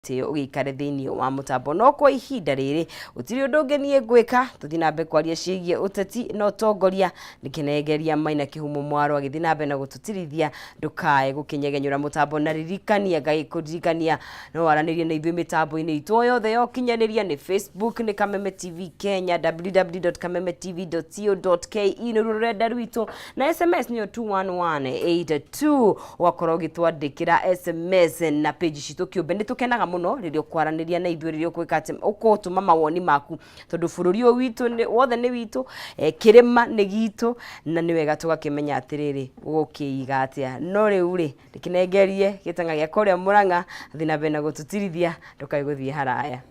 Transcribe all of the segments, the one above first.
Gĩtĩo ũgĩikare thĩinĩ wa mũtambo. No kwa ihinda rĩrĩ gũtirĩ ũndũ ũngĩ niĩ ngwĩka, tũthiĩ na mbere kwaria ciĩgiĩ ũteti na ũtongoria. Ndĩkĩnengeria Maina Kĩhumo Mwaro agĩthiĩ na mbere na gũtũtirithia, ndũkae gũkĩnyegenyũra mũtambo. Na ririkania, ngagĩkũririkania no waranĩrie na ithuĩ mĩtambo-inĩ itũ o yothe ya ũkinyanĩria, nĩ Facebook nĩ Kameme TV Kenya, www.kamemetv.co.ke nĩruo rũrenda rwitũ, na SMS nĩyo 21182. Ũgakorwo ũgĩtwandĩkĩra SMS na page citũ kĩũmbe. Nĩ tũkenaga mũno rĩrĩa ũkwaranĩria na ithuĩ, rĩrĩa ũkwĩka atĩ ũkũtũma mawoni maku, tondũ bũrũri ũyũ witũ wothe nĩ witũ, kĩrĩma nĩ gitũ, na nĩ wega tũgakĩmenya atĩrĩrĩ, gũkĩiga atĩa. No rĩu rĩ, rĩkĩnengerie gĩtang'a gĩa kũrĩa Mũrang'a, thiĩ na mbere na gũtũtirithia, ndũkae gũthiĩ haraya.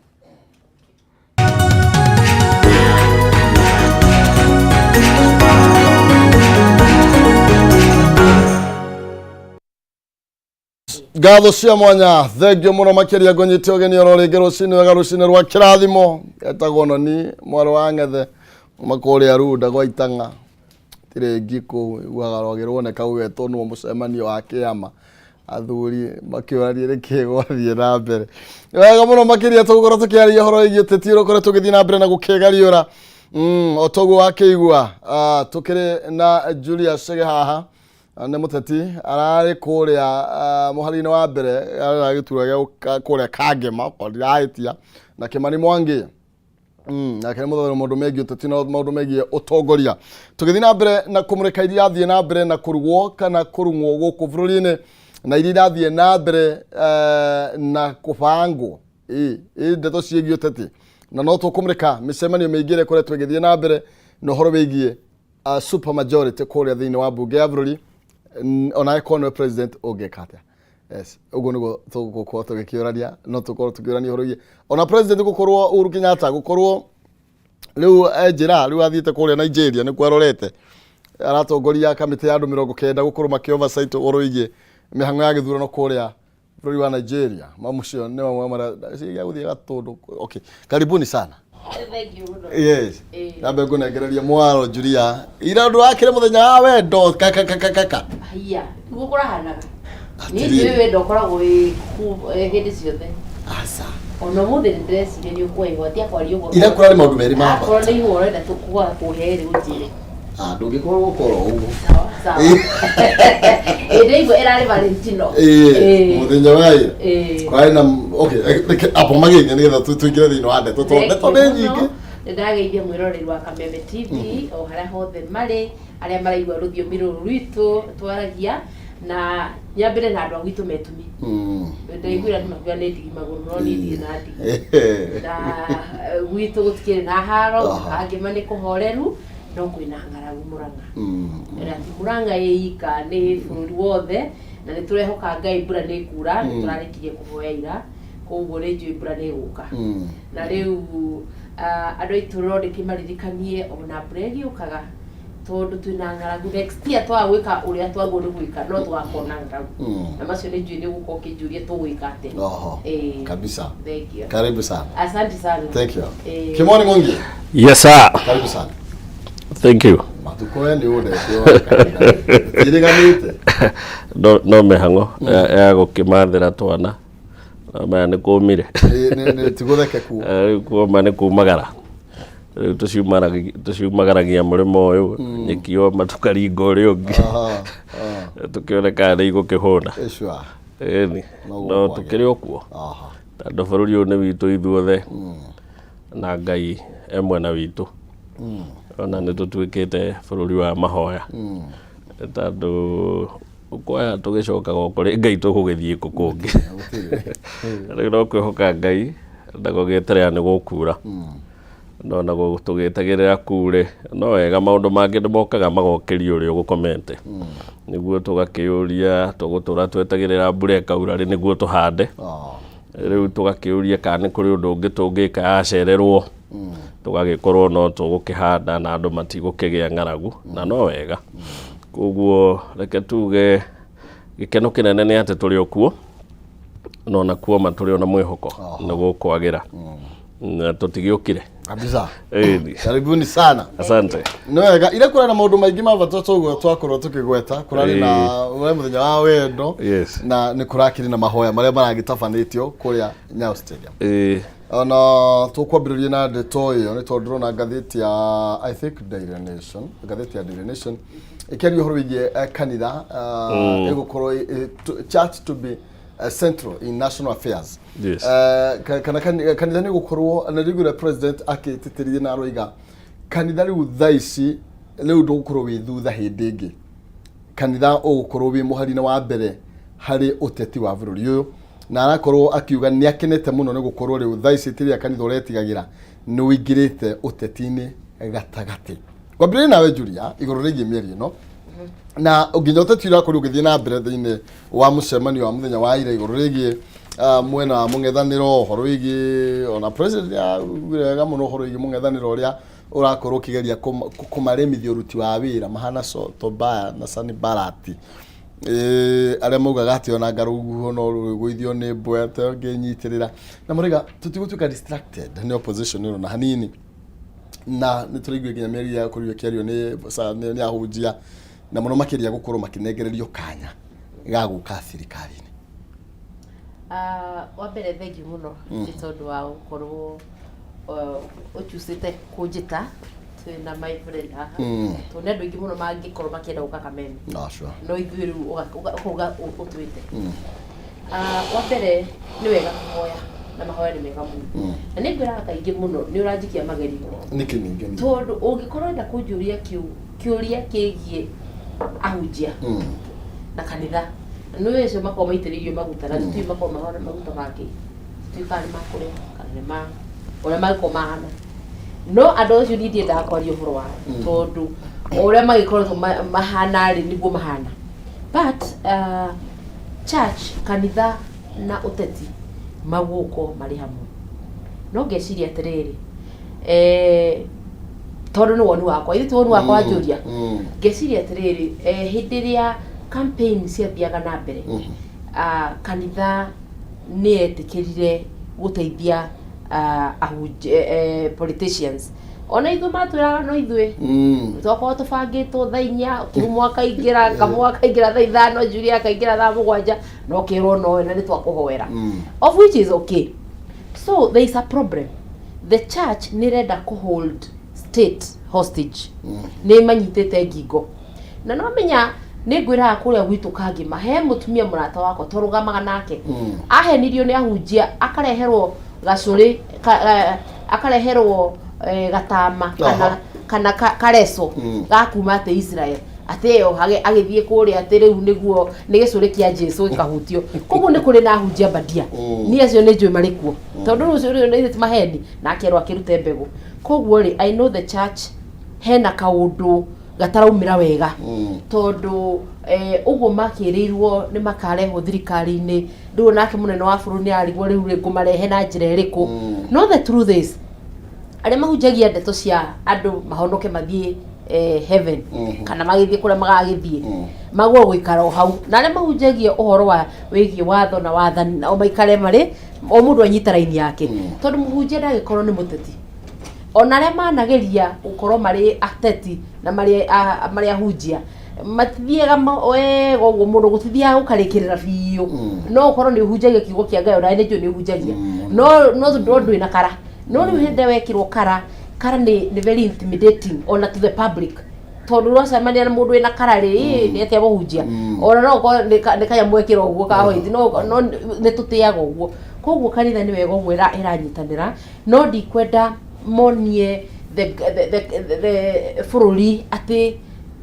Ngatho cia mwanya, thengio mũno makĩria. Ngũnyite ũgeni oro rĩngĩ rũcinĩ wega, rũcinĩ rwa kĩrathimo. Etagwo Noni mwarĩ wa Ng'ethe, kuma kũrĩa Runda gwa Itang'a. Tirĩ ngi kũu iguaga rwagĩ ruoneka gũgetwo nĩguo mũcemanio wa kĩama, athuri makĩũrania nĩkĩ gwathiĩ na mbere. Nĩ wega mũno makĩria tũgũkorwo tũkĩaria ũhoro wĩgiĩ ũteti ũrĩa ũkoretwo ũgĩthiĩ na mbere na gũkĩgariũra. O toguo wakĩigua, tũkĩrĩ na Julius Chege haha. Nĩ mũteti, ararĩ kũrĩa mũhari-inĩ wa mbere, arĩ gĩturwa gĩa kũrĩa Kangema okorwo ndirahĩtia, na Kĩmani Mwangi. Nake nĩ mũthomeri maũndũ megiĩ ũteti na maũndũ megiĩ ũtongoria. Tũgĩthiĩ na mbere na kũmũrĩka iria irathiĩ na mbere na kũrugwo kana kũrung'wo gũkũ bũrũri-inĩ, na iria irathiĩ na mbere na kũbangwo. Ĩ ndeto ciĩgiĩ ũteti, na no tũkũmũrĩka mĩcemanio mĩingĩ ĩrĩa ĩkoretwo ĩgĩthiĩ na mbere na ũhoro wĩgiĩ super majority kũrĩa thĩinĩ wa mbunge ya bũrũri. Ona angĩkorwo nĩwe president, ũngĩka atĩa? Yes, ũguo nĩguo tũgũkorwo tũgĩkĩũrania. No tũkorwo tũkĩũrania ũhoro wĩgiĩ ona president gũkorwo Uhuru Kenyatta gũkorwo rĩu njĩra rĩu athiĩte kũrĩa Nigeria nĩkuo arorete, aratongoria kamĩtĩ ya andũ 90 gũkorwo makĩ oversight ũhoro wĩgiĩ mĩhang'o ya gĩthurano kũrĩa bũrũri wa Nigeria. Mamucio nĩ mamwe marĩa gĩa gũthiĩ gatũndũ. Okay, karibuni sana. Yes, nambe ngũnengereria mwaro Julia ira ũndũ wakĩrĩ mũthenya wa wendo kakakakaka. Haiya, niguo kũrahanaga. Niĩ njũĩ wendo ũkoragwo wĩ hĩndĩ ciothe. Aca. Ona ũmũthĩ nĩ ndĩreciria nĩ ũkuoya ihũa, tiga kwaria ũguo. Ira kũrarĩ maũndũ merĩ ma bata. Akorwo nĩ ihũa ũrenda tũkwaga kũhe rĩ, ũnjĩre. Ah, ndũngĩkorwo gũkorwo ũguo. Sawa, sawa. Ĩ ndĩraigua ĩrarĩ Valentino. Ĩĩ, mũthenya wa ira. Kwarĩ na, okay, reke amba mageithie nĩgetha tũingĩre thĩinĩ wa ndeto, tondũ ndeto nĩ nyingĩ. Nĩ ndageithia mwĩroreri wa Kameme TV o harĩa hothe marĩ, arĩa maraigua rũthiomi rũrũ rwitũ twaragia, na nyambĩre na andũ a gwitũ metumi. Ndaiguire andũ makiuga nĩ ndigi magũrũ, no niĩ ndirĩ na ndigi. Na gwitũ gũtikĩrĩ na haro, Kangema nĩ kũhoreru, no kwĩna ng'aragu Mũrang'a. Na ti Mũrang'a ĩ ika, nĩ bũrũri wothe, na nĩ tũrehoka Ngai mbura nĩ ĩkura. Nĩ tũrarĩkirie kũhoya ira, koguo nĩ njũĩ mbura nĩ ĩgũka. Na rĩu andũ aitũ no ndĩkĩmaririkanie ona mbura ĩgĩũkaga, tondũ twĩna ng'aragu, next year twaga gwĩka ũrĩa twagwo nĩ gwĩka, no tũgakorwo na ng'aragu. Na macio nĩ njũĩ nĩ ũgũka ũkĩnjũria tũgwĩka atĩa. Oho. Kabisa. Thank you. Karibu sana. Asante sana. Thank you. Kimoni Mwangi. Yes, sir. Karibu sana. Thank you. Matukũ we nĩ ũndete wa kahinda. Tiriganĩte. No mĩhang'o ya gũkĩmathĩra twana. No maya nĩ kũmire. Nĩ tigũtheke kuo. Rĩu kuoma nĩ kumagara. Rĩu tũciumagaragia mũrĩmo ũyũ, nyeki yoma tũkaringa ũrĩa ũngĩ. Tũkĩone kana nĩ igũkĩhũna. Sure. Ĩni. No No gũkwagĩra. tũkĩrĩ o kuo. Tondũ bũrũri ũyũ nĩ witũ ithuothe. Na Ngai e mwena witũ. Ona nĩ tũtuĩkĩte bũrũri wa mahoya. Tondũ kwaya tũgĩcokaga o kũrĩ Ngai, tũgũgĩthiĩ kũ kũngĩ? Rĩu no kwĩhoka Ngai na gũgĩeterera nĩ gũkura. No na tũgĩetagĩrĩra kure, no wega maũndũ mangĩ nĩ mokaga magokĩria ũrĩa ũgũkomete. Nĩguo tũgakĩũria tũgũtũra twetagĩrĩra mbura ĩkaura rĩ nĩguo tũhande. Rĩu tũgakĩũria kana nĩ kũrĩ ũndũ ũngĩ tũngĩka yacererwo, tũgagĩkorwo no tũgũkĩhanda na andũ matigũkĩgĩa ng'aragu, na no wega. Koguo reke tuge gĩkeno kĩnene nĩ atĩ tũrĩ o kuo, no na kuoma tũrĩ o na mwĩhoko nĩ gũkwagĩra. Na tũtigĩũkire. Kabisa. Ĩni. Karibuni sana. Asante. Nĩ wega ira kũrĩ na maũndũ maingĩ ma bata toguo twakorwo tũkĩgweta. Kũrarĩ na we mũthenya wa wendo. Yes. Na nĩ kũrakĩrĩ na mahoya marĩa maragĩtabanĩtio kũrĩa Nyayo Stadium. Ona tũkwambĩrĩria na ndeto ĩyo nĩ tondũ ndĩrona ngathĩti ya, I think, Daily Nation, ngathĩti ya Daily Nation ĩkĩaria ũhoro wĩgiĩ kanitha ĩgũkorwo church to be central in national affairs. Yes. Kana kanitha nĩ gũkorwo na rĩu president akĩtĩtĩrithia na aroiga kanitha rĩu thaa ici rĩu ndũgũkorwo wĩ thutha hĩndĩ ĩngĩ, kanitha ũgũkorwo wĩ mũhari-inĩ wa mbere harĩ ũteti wa bũrũri ũyũ, na arakorwo akiuga nĩ akenete mũno nĩ gũkorwo rĩu thaa ici tiria kanitha ũretigagĩra nĩ ũingĩrĩte ũteti-inĩ gatagatĩ. Ngwambĩrĩrie nawe Julia igũrũ rĩgiĩ mĩario ĩno na nginya ũteti ũrakorirwo ũgĩthiĩ na mbere thĩinĩ wa mũcemanio wa mũthenya wa ira igũrũ rĩgiĩ mwena wa mũng'ethanĩro, ũhoro wĩgiĩ ona president augire wega mũno ũhoro wĩgiĩ mũng'ethanĩro ũrĩa ũrakorwo ũkĩgeria kũmaremithia ũruti wa wĩra mahana Tobaya na Sanibalati, arĩa maugaga atĩ ona ngarũguo no rũgũithio nĩ mbwe tũngĩnyitĩrĩra na marauga tũtigũtuĩka distracted nĩ opposition ĩno na hanini, na nĩ tũraigua nginya mĩario ya korirwo ĩkĩario nĩ ahunjia na mũno makĩria gũkorwo makĩnengererio kanya ga gũka thirikari-inĩ. Wa mbere, thengiũ mũno nĩ tondũ wa gũkorwo ũchucĩte kũnjĩta twĩna my friend haha, tondũ nĩ andũ aingĩ mũno mangĩkorwo makĩenda gũka Kameme. No, sure. No ithuĩ rĩu ũkauga ũtwĩte. Wa mbere, nĩ wega kũhoya na mahoya nĩ mega mũno, na nĩ ngwĩraga kaingĩ mũno nĩ ũranjikia magerio. Nĩkĩ ningĩ? Tondũ ũngĩkorwo wenda kũnjũria kĩũria kĩgiĩ ahunjia na kanitha, na nĩ ũcio makoragwo maitĩrĩirio maguta na tũtiũĩ makoragwo mahana maguta makĩ, tũtiũĩ kana nĩ makũrĩa kana nĩ ma ũrĩa mangĩkorwo mahana, no andũ acio niĩ ndiendaga kwaria ũhoro wao tondũ o ũrĩa magĩkoretwo mahana rĩ, nĩguo mahana. But church, kanitha na ũteti magũkorwo marĩ hamwe, no ngeciria atĩrĩrĩ, tondũ nĩ woni wakwa, ithuĩ ti woni wakwa wanjũria. Ngeciria atĩrĩrĩ, hĩndĩ ĩrĩa campaign ciathiaga na mbere, kanitha nĩ yetĩkĩrire gũteithia politicians. Ona ithuĩ matwĩraga no ithuĩ twakorwo tũbangĩtwo thaa 4, Kĩhumo akaingĩra, Kamau akaingĩra thaa 5, Julia akaingĩra thaa 7, no kĩrwo nowe na nĩ twakũhoera, of which is okay. So there is a problem. The church nĩ ĩrenda kũ hold state hostage, nĩ manyitĩte ngingo. Na no menya nĩ ngwĩraga kũrĩa gwitũ Kangĩma he mũtumia mũrata wakwa twarũgamaga nake, ahenirio nĩ ahunjia, akareherwo gacũrĩ akareherwo gatama kana kana kareco ga kuma atĩ Israel, atĩ ĩyo agĩthiĩ kũrĩa atĩ rĩu nĩguo nĩ gĩcũrĩ kĩa Jesu gĩkahutio. Koguo nĩ kũrĩ na ahunjia mbadia. Niĩ acio nĩ njũĩ marĩ kuo, tondũ rĩu ũcio rĩu nĩ maheni na akerwo akĩrute mbegũ. Koguo rĩ, I know the church hena kaũndũ gataraumĩra wega, tondũ ũguo makĩrĩirwo nĩ makarehwo thirikari-inĩ. Rĩu nake mũnene wa bũrũri nĩ arigwo rĩu rĩ ngũmarehe na njĩra ĩrĩkũ. No the truth is, arĩa mahunjagia ndeto cia andũ mahonoke mathiĩ heaven kana magĩthiĩ kũrĩa magagĩthiĩ, magwo gũikara o hau, na arĩa mahunjagia ũhoro wa wĩgiĩ watho na wathani nao maikare marĩ o mũndũ anyita raini yake, tondũ mũhunjia ndagĩkorwo nĩ mũteti. Ona arĩa manageria gũkorwo marĩ ateti na marĩ ahunjia matithiaga wega ũguo mũno, gũtithiaga gũkarĩkĩrĩra biũ. No ũkorwo nĩ ũhunjagia kiugo kĩa Ngai, ona nĩ njũĩ nĩ ũhunjagia, no ndwĩ na kara. No rĩu hĩndĩ ĩrĩa wekĩrwo kara, kara nĩ very intimidating ona to the public, tondũ ũracemania na mũndũ wĩna kara rĩ, nĩ atĩa mũhunjia, ona no ũkorwo nĩ kanyamũ ekĩra ũguo ka white, no nĩ tũtĩaga ũguo. Koguo kanitha nĩ wega ũguo ĩranyitanĩra, no ndikwenda monie the bũrũri atĩ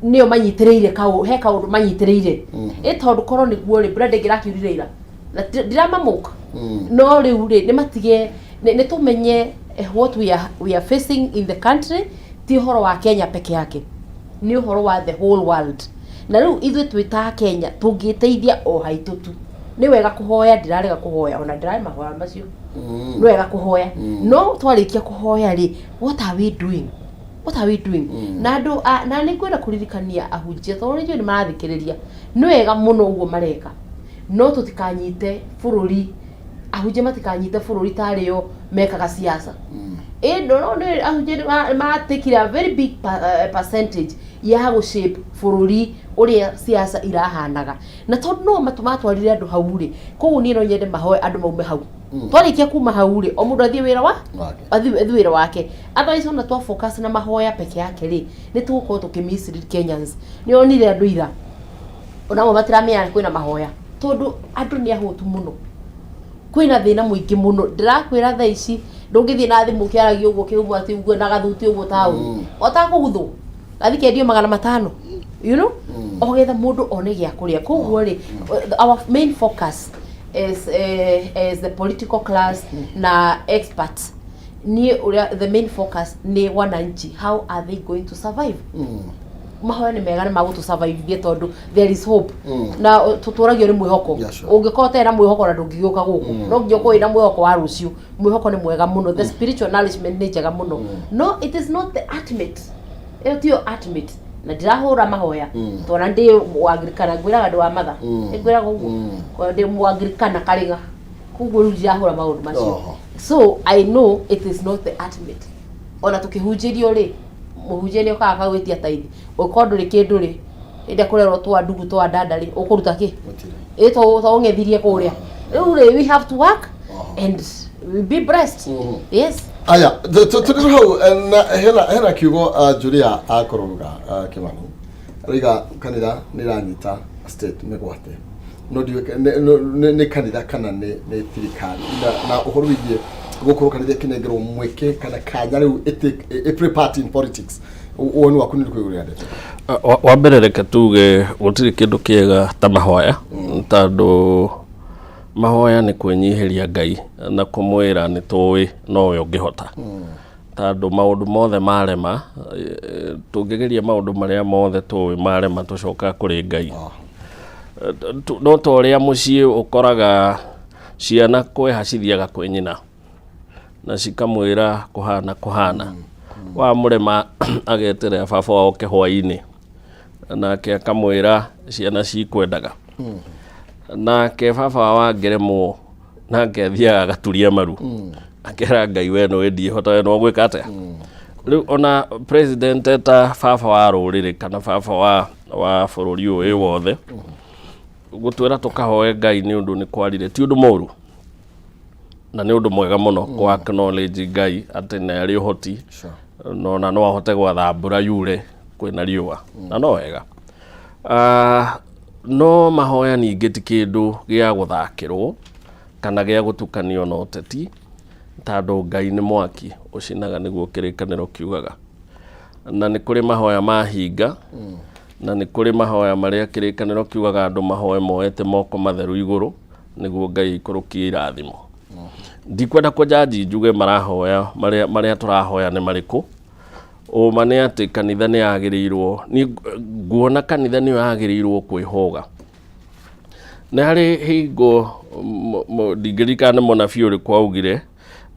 nĩo manyitĩrĩire he kaũndũ manyitĩrĩire, ĩ tondũ korwo nĩguo rĩ, mbura ndĩngĩrakiurire ira na ndiramamũka. No rĩu rĩ, nĩ matige nĩ tũmenye what we are facing in the country. Ti ũhoro wa Kenya peke yake, nĩ ũhoro wa the whole world. Na rĩu ithuĩ twĩ ta Kenya tũngĩteithia o haitũ tu. Nĩ wega kũhoya, ndirarega kũhoya, ona ndĩrarĩ mahoya macio. Nĩ wega kũhoya, no twarĩkia kũhoya rĩ, what are we doing? What are we doing? Na andũ na nĩ ngwenda kũririkania ahunjia, tondũ nĩ njũĩ nĩ marathikĩrĩria, nĩ wega mũno ũguo mareka, no tũtikanyite bũrũri. Ahunjia matikanyite bũrũri tarĩ o mekaga siasa. Ĩ no no nĩ ahunjia nĩ matekire a very big percentage ya gũ shape bũrũri ũrĩa siasa irahanaga, na tondũ no matwarire andũ hau rĩ, koguo niĩ no nyende mahoe andũ maume hau. Twarĩkia kuma hau rĩ, o mũndũ athiĩ wĩra wa Wake. Athiĩ wĩra wake. Otherwise ona twa focus na mahoya peke yake rĩ, nĩ tũgũkorwo tũkĩ mislead Kenyans. Nĩ onire andũ ira onao matiramenya kwĩna mahoya, tondũ andũ nĩ ahũtu mũno, kwĩna thĩna mũingĩ mũno. Ndĩrakwĩra thaa ici ndũngĩthiĩ na thimũ ũkĩaragia ũguo kĩhumo atĩ ũguo na gathuti ũguo taũni otakũguthwo gathi kendio 500 o getha mũndũ one gĩa kũrĩa. Koguo rĩ, our main focus is, as the political class na experts, niĩ ũrĩa the main focus nĩ wananchi, how are they going to survive? Mahoya nĩ mega, nĩ magũtũ survive tondũ there is hope na tũtũragio nĩ mwĩhoko. Ũngĩkorwo ũtarĩ na mwĩhoko na ndũngĩgĩũka gũkũ, no nginya ũkorwo wĩna mwĩhoko wa rũciũ. Mwĩhoko nĩ mwega mũno, the spiritual nourishment nĩ njega mũno, no it is not the ultimate. Ĩyo tiyo ultimate. Na ndirahũra mahoya tona ndĩ Mũanglikana, ngwĩraga ndĩ wa matha, ngwĩraga ũguo. Kwa ndĩ Mũanglikana karĩga, koguo rĩu ndirahũra maũndũ macio. So I know it is not the ultimate. Ona tũkĩhunjĩrio rĩ, mũhunjia nĩ okaga akagwĩtia tithe. Ũngĩkorwo ndũrĩ kĩndũ rĩ, ĩndĩ kũrerwo twa ndugu twa dada rĩ, ũkũruta kĩ? Gũtirĩ. Ĩ to ũng'ethirie kũrĩa rĩu rĩ, we have to work and we be blessed, yes. Aya, tũrĩ hau na hena kiugo Julia akũrũga Kimani rĩiga kanitha nĩ ĩranyita state mĩgwate, no ndiũĩ nĩ kanitha kana nĩ thirikari, na ũhoro wĩgiĩ gũkorwo kanitha ĩkĩnengerwo mweke kana kanya rĩu ĩ play part in politics, woni waku nĩ ũrĩkũ igũrũ rĩa ndeto? Wa mbere reke tuge gũtirĩ kĩndũ kĩega ta mahoya, tondũ mahoya nĩ kwĩnyihĩria Ngai na kũmwĩra nĩ tũĩ nowe ũngĩhota, tondũ maũndũ mothe marema, tũngĩgeria maũndũ marĩa mothe tũĩ marema, tũcokaga kũrĩ Ngai. No ta ũrĩa mũciĩ ũkoraga ciana kweha cithiaga kwĩ nyina na cikamwĩra kũhana kũhana wamũrema, ageterera baba wao oke hwainĩ, nake akamwĩra ciana cikwendaga, nake baba wao angĩremwo, nake athiaga agaturia maru akera Ngai, we nĩwe ndiĩhota, we no gwĩka atĩa? Rĩu ona president eta baba wa rũrĩrĩ kana baba wa bũrũri ũyũ wĩ wothe, gũtwĩra tũkahoe Ngai nĩ ũndũ nĩ kwarire ti ũndũ mũru, na nĩ ũndũ mwega mũno kũ acknowledge Ngai atĩ nĩ arĩ ũhoti no na no ahote gwatha mbura yure kwĩna riũa, na no wega. No mahoya ningĩ ti kĩndũ gĩa gũthakĩrwo kana gĩa gũtukanio na ũteti, tondũ Ngai nĩ mwaki ũcinaga, nĩguo Kĩrĩkanĩro kiugaga, na nĩ kũrĩ mahoya mahinga, na nĩ kũrĩ mahoya marĩa Kĩrĩkanĩro kiugaga andũ mahoe moete moko matheru igũrũ nĩguo Ngai aikũrũkie irathimo. Ndikwenda kũnjanji njuge marahoya marĩa tũrahoya nĩ marĩkũ. Ũma nĩ atĩ kanitha nĩ yagĩrĩirwo, niĩ nguona kanitha nĩyo yagĩrĩirwo kwĩhũga. Nĩ harĩ hingo ndingĩririkana nĩ mũnabii ũrĩkũ augire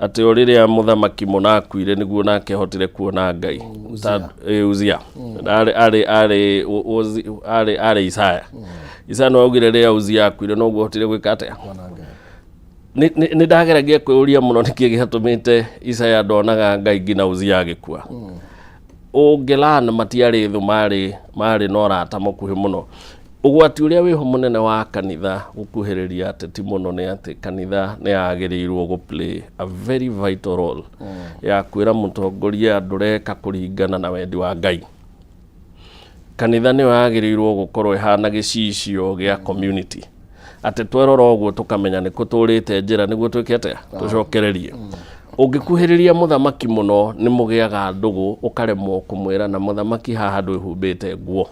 atĩ o rĩrĩa mũthamaki mũna akuire nĩguo nake ahotire kuona Ngai. Uzia. Arĩ Isaya. Isaya nĩ augire rĩrĩa Uzia akuire noguo ahotire gwĩka atĩa? Kuona Ngai. Nĩ ndageragia kwĩyũria mũno nĩkĩ gĩatũmĩte Isaya ndonaga Ngai nginya Uzia agĩkua. Ũngĩlan matiarĩ thũ, marĩ na ũrata mũkuhĩ mũno. Ũgwati ũrĩa wĩho mũnene wa kanitha gũkuhĩrĩria ateti mũno nĩ atĩ kanitha nĩ yagĩrĩirwo gũ play a very vital role ya kwĩra mũtongoria ndũreka kũringana na wendi wa Ngai. Kanitha nĩyo yagĩrĩirwo gũkorwo ĩhana gĩcicio gĩa community, atĩ twerora ũguo tũkamenya nĩ kũ tũrĩte njĩra nĩguo twĩke atĩa, tũcokererie. Ũngĩkuhĩrĩria mũthamaki mũno nĩ mũgĩaga ndũgũ, ũkaremwo kũmwĩra na mũthamaki haha ndwĩhumbĩte nguo.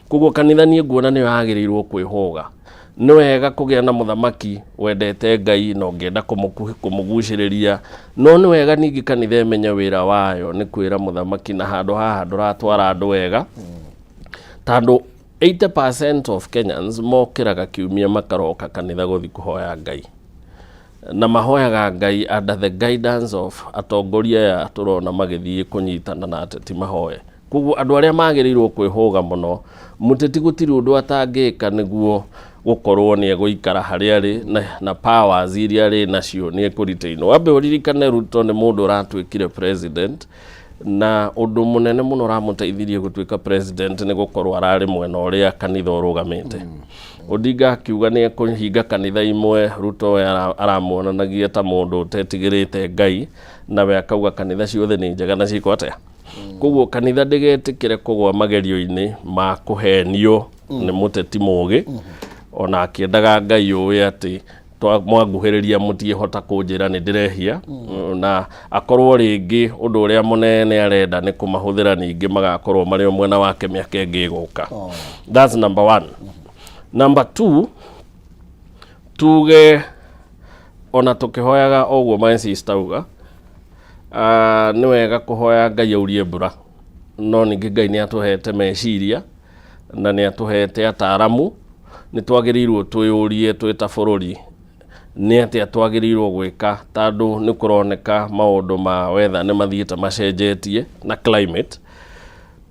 Koguo kanitha niĩ nguona nĩyo yagĩrĩirwo kwĩhũga. Nĩ wega kũgĩa na mũthamaki wendete Ngai na ũngĩenda kũmũgucĩrĩria, no nĩ wega ningĩ kanitha ĩmenye wĩra wayo nĩ kwĩra mũthamaki na handũ haha ndũratwara andũ wega, tondũ 80% of Kenyans mokĩraga kiumia makaroka kanitha gũthiĩ kũhoya Ngai, na mahoyaga Ngai under the guidance of atongoria aya tũrona magĩthiĩ kũnyitana na ateti mahoe. Koguo andũ arĩa magĩrĩirwo kwĩhũga mũno, mũteti gũtirĩ ũndũ atangĩka nĩguo Gũkorwo nĩ egũikara harĩa arĩ na powers iria arĩ nacio nĩ ekũritainwo. Wambe ũririkane Ruto nĩ mũndũ ũratuĩkire president, na ũndũ mũnene mũno ũramũteithirie gũtuĩka president nĩ gũkorwo ararĩ mwena ũrĩa kanitha ũrũgamĩte. Odinga akiuga nĩ ekũhinga kanitha imwe, Ruto we aramuonanagia ta mũndũ ũtetigĩrĩte Ngai, nawe akauga kanitha ciothe nĩ njega na ciĩkwo atĩa. Koguo kanitha ndĩgetĩkĩre kũgwa magerio-inĩ ma kũhenio nĩ mũteti mũgĩ, ona akĩendaga Ngai ũĩ atĩ mwanguhĩrĩria mũtiĩhota kũnjĩra nĩ ndĩrehia, na akorwo rĩngĩ ũndũ ũrĩa mũnene arenda nĩ kũmahũthĩra, ningĩ magakorwo marĩ o mwena wake mĩaka ĩngĩ ĩgũka. That's number one. Number two, tuge ona tũkĩhoyaga o ũguo my sister auga, nĩ wega kũhoya Ngai aurie mbura, no ningĩ Ngai nĩ atũhete meciria na nĩ atũhete ataaramu. Nĩ twagĩrĩirwo twĩyũrie twĩ ta bũrũri nĩ atĩa twagĩrĩirwo gwĩka, tondũ nĩ kũroneka maũndũ ma weather nĩ mathiĩte macenjetie na climate.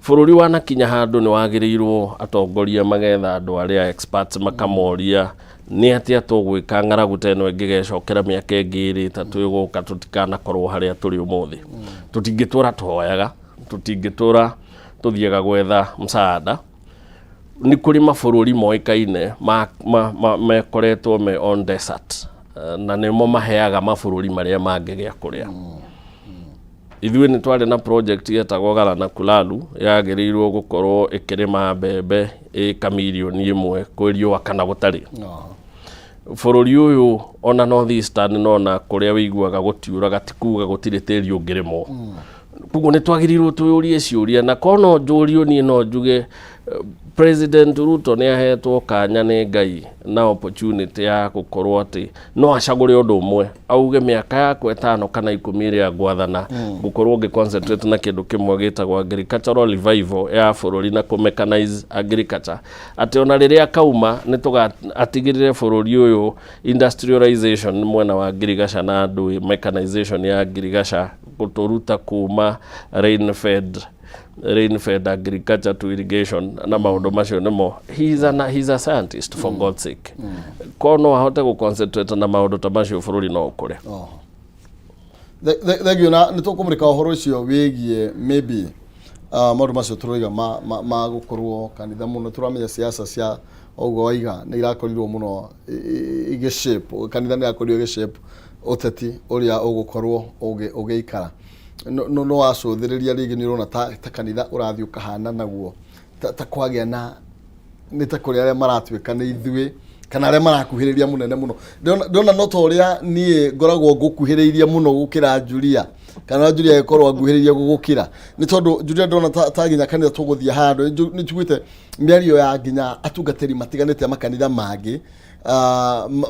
Bũrũri wanakinya handũ nĩ wagĩrĩirwo atongoria magetha andũ arĩa experts, makamoria nĩ atĩa tũgwĩka ng'aragu ta ĩno ĩngĩgecokera mĩaka ĩngĩ 2, 3 ĩgũka, tũtikanakorwo harĩa tũrĩ ũmũthĩ. Tũtingĩtũra tũhoyaga, tũtingĩtũra tũthiaga gwetha msaada. Nĩ kũrĩ mabũrũri moĩkaine mekoretwo me on desert, na nĩmo maheaga mabũrũri marĩa mangĩ gĩa kũrĩa. Ithuĩ nĩ twarĩ na project yetagwo Galana Kulalu, yagĩrĩirwo gũkorwo ĩkĩrĩma mbembe ĩka mirioni 1 kwĩ riũa kana gũtarĩ. Bũrũri ũyũ ona North Eastern, nona kũrĩa wĩiguaga gũtiuraga ti kuga gũtirĩ tĩri ũngĩrĩmwo. Koguo nĩ twagĩrĩirwo twĩyũrie ciũria, na korwo no njũrio niĩ no njuge President Ruto nĩ ahetwo kanya nĩ Ngai na opportunity ya gũkorwo atĩ no acagũre ũndũ ũmwe, auge mĩaka yakwa 5 kana 10 ĩrĩa ngwathana ngũkorwo ngĩ concentrate na kĩndũ kĩmwe gĩtagwo agricultural revival ya bũrũri na kũ mechanize agriculture, atĩ ona rĩrĩa kauma nĩ tũga atigĩrĩre bũrũri ũyũ industrialization mwena wa ngirigaca na andũ, mechanization ya ngirigaca, gũtũruta kuma rain fed agriculture to irrigation na maũndũ macio nĩmo. He's a scientist, for God's sake. Korwo no ahote gũ concentrate na maũndũ ta macio, bũrũri no ũkũre. Thengiũ, na nĩ tũkũmũrĩka ũhoro ũcio wĩgiĩ maybe maũndũ macio tũroiga ma gũkorwo kanitha mũno. Tũramenya siasa cia ũguo waiga nĩ irakorirwo mũno igĩ shape kanitha, nĩ irakorirwo ĩgĩ shape ũteti ũrĩa ũgũkorwo ũgĩikara. No wacũthĩrĩria rĩngĩ nĩ ũrona ta kanitha ũrathiĩ ũkahana naguo ta kwagĩa na nĩ ta kũrĩ arĩa maratuĩka nĩ ithuĩ kana arĩa marakuhĩrĩria mũnene mũno. Ndĩrona no ta ũrĩa niĩ ngoragwo ngũkuhĩrĩirie mũno gũkĩra Julia, kana Julia ĩkorwo nguhĩrĩirie gũgũkĩra, nĩ tondũ Julia ndĩrona ta nginya kanitha tũgũthiĩ handũ. Nĩ njiguĩte mĩario ya nginya atungatĩri matiganĩte a makanitha mangĩ,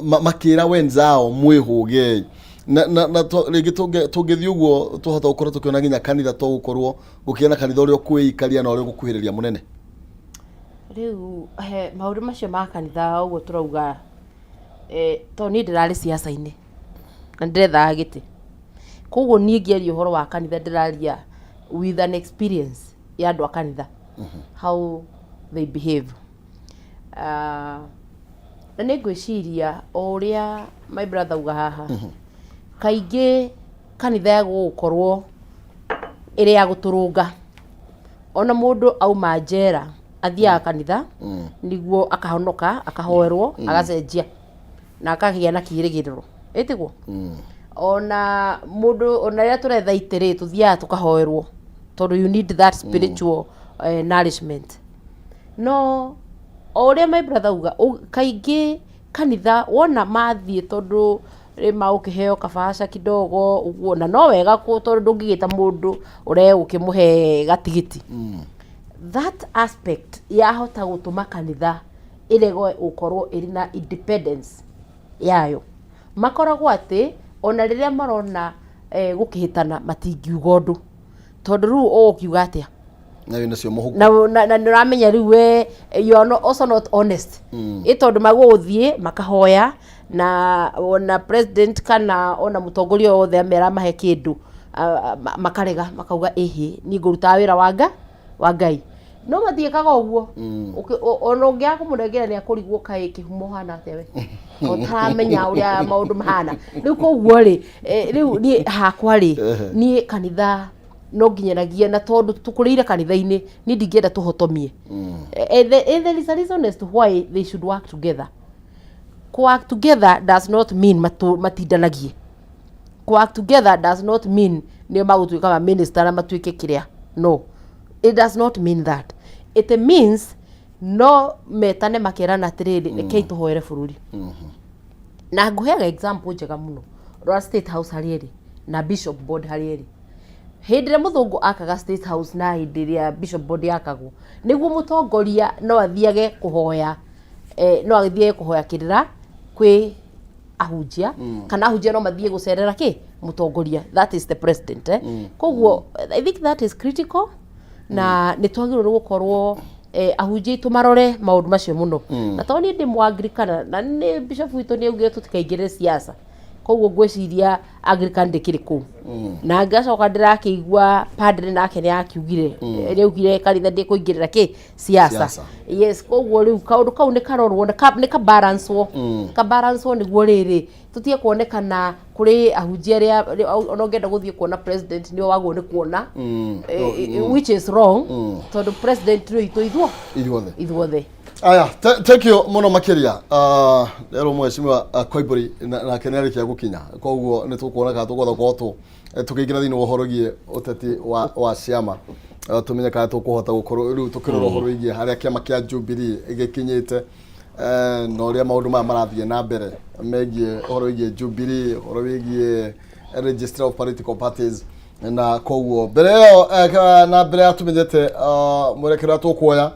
makĩra wenzao mwĩhũgei na rĩngĩ tũngĩthiĩ ũguo tũhota gũkorwo tũkĩona nginya kanitha tũgũkorwo gũkĩgĩa na kanitha ũrĩa ũkwĩikaria na ũrĩa ũgũkuhĩrĩria mũnene. Rĩu he maũndũ macio ma kanitha ũguo tũrauga, tondũ niĩ ndĩrarĩ ciaca-inĩ na ndĩrethaga gĩtĩ, koguo niĩ ngĩaria ũhoro wa kanitha ndĩraria with an experience ya andũ a kanitha, how they behave. Na nĩ ngwĩciria o ũrĩa my brother auga haha, kaingĩ kanitha yagũgũkorwo ĩrĩ ya gũtũrũnga. Ona mũndũ auma njera athiaga kanitha nĩguo akahonoka, akahoerwo, agacenjia na akagĩa na kĩĩrĩgĩrĩro, ĩtiguo? Ona mũndũ ona rĩrĩa tũretha itĩ rĩ, tũthiaga tũkahoerwo tondũ you need that spiritual nourishment. No o ũrĩa my brother auga, kaingĩ kanitha wona mathiĩ tondũ rĩ magũkĩheo kabaca kidogo ũguo, na no wega tondũ ndũngĩgĩta mũndũ ũregũkĩmũhe gatigiti. That aspect yahota gũtũma kanitha ĩrego gũkorwo ĩrĩ na independence yayo. Makoragwo atĩ ona rĩrĩa marona gũkĩhĩtana matingiuga ũndũ, tondũ rĩu ũgũkiuga atĩa? Na wĩna cio mũhuko. Na nĩ ũramenya rĩu we you are not, also not honest, ĩ tondũ magũgũthiĩ makahoya na ona president kana ona mũtongoria o wothe amera mahe kĩndũ, makarega, makauga ĩhĩ, niĩ ngũrutaga wĩra wa Ngai. No matiĩkaga ũguo. Ona ũngĩaga kũmũnengera nĩ akũrigwo, kaĩ kĩhumo hana atĩa we ũtaramenya ũrĩa maũndũ mahana rĩu. Koguo rĩ, rĩu niĩ hakwa rĩ, niĩ kanitha no nginyanagia, na tondũ tũkũrĩire kanitha-inĩ, niĩ ndingĩenda tũhotomie. There is a reason as to why they should work together. Work together does not mean matindanagie. Work together does not mean nĩo magũtuĩka ma minister na matuĩke kĩrĩa. No, it does not mean that. It means no metane makerana atĩrĩrĩ, rekei tũhoere bũrũri. Na ngũheaga example njega mũno. Rora State House harĩa ĩrĩ na Bishop Board harĩa ĩrĩ. Hĩndĩ ĩrĩa mũthũngũ akaga State House na hĩndĩ ĩrĩa Bishop Board yakagwo, nĩguo mũtongoria no athiage kũhoya, no athiage kũhoya kĩrĩra kwĩ ahunjia, kana ahunjia no mathiĩ gũcerera kĩ mũtongoria, that is the president, eh? Koguo I think that is critical, na nĩ twagĩrĩirwo nĩ gũkorwo ahunjia aitũ marore maũndũ macio mũno. Na tondũ niĩ ndĩ Mũanglikana na nĩ bishop witũ nĩ augire tũtikaingĩrĩre siasa, koguo ngwĩciria Anglican ndĩkĩrĩ kũu. Na ngacoka ndĩrakĩigua padre nake nĩ akiugire, nĩ augire kanitha ndĩkũingĩrĩra kĩ siasa. Siasa. Yes, koguo rĩu kaũndũ kau nĩ karorwo, nĩ kabalancwo, kabalancwo, nĩguo rĩrĩ tũtige kuonekana kũrĩ ahunjia arĩa ona ũngĩenda gũthiĩ kuona president nĩo wagwo nĩ kuona, which is wrong, tondũ president nĩ witũ ithuo ithuothe. Ithuothe. Aya, thank you mũno makĩria. Rero mheshimiwa Koimbũri nake nĩ arĩkia gũkinya, koguo nĩ tũkuona kana tũkũhota gũkorwo tũkĩingĩra thĩinĩ wa ũhoro wĩgiĩ ũteti wa ciama, tũmenye kana tũkũhota gũkorwo rĩu tũkĩrora ũhoro wĩgiĩ harĩa kĩama kĩa Jubilee gĩkinyĩte, na ũrĩa maũndũ maya marathiĩ na mbere megiĩ ũhoro wĩgiĩ Jubilee, ũhoro wĩgiĩ Registrar of Political Parties. Na koguo mbere ĩyo, na mbere ya tũmenyete mwerekero ũrĩa tũkuoya,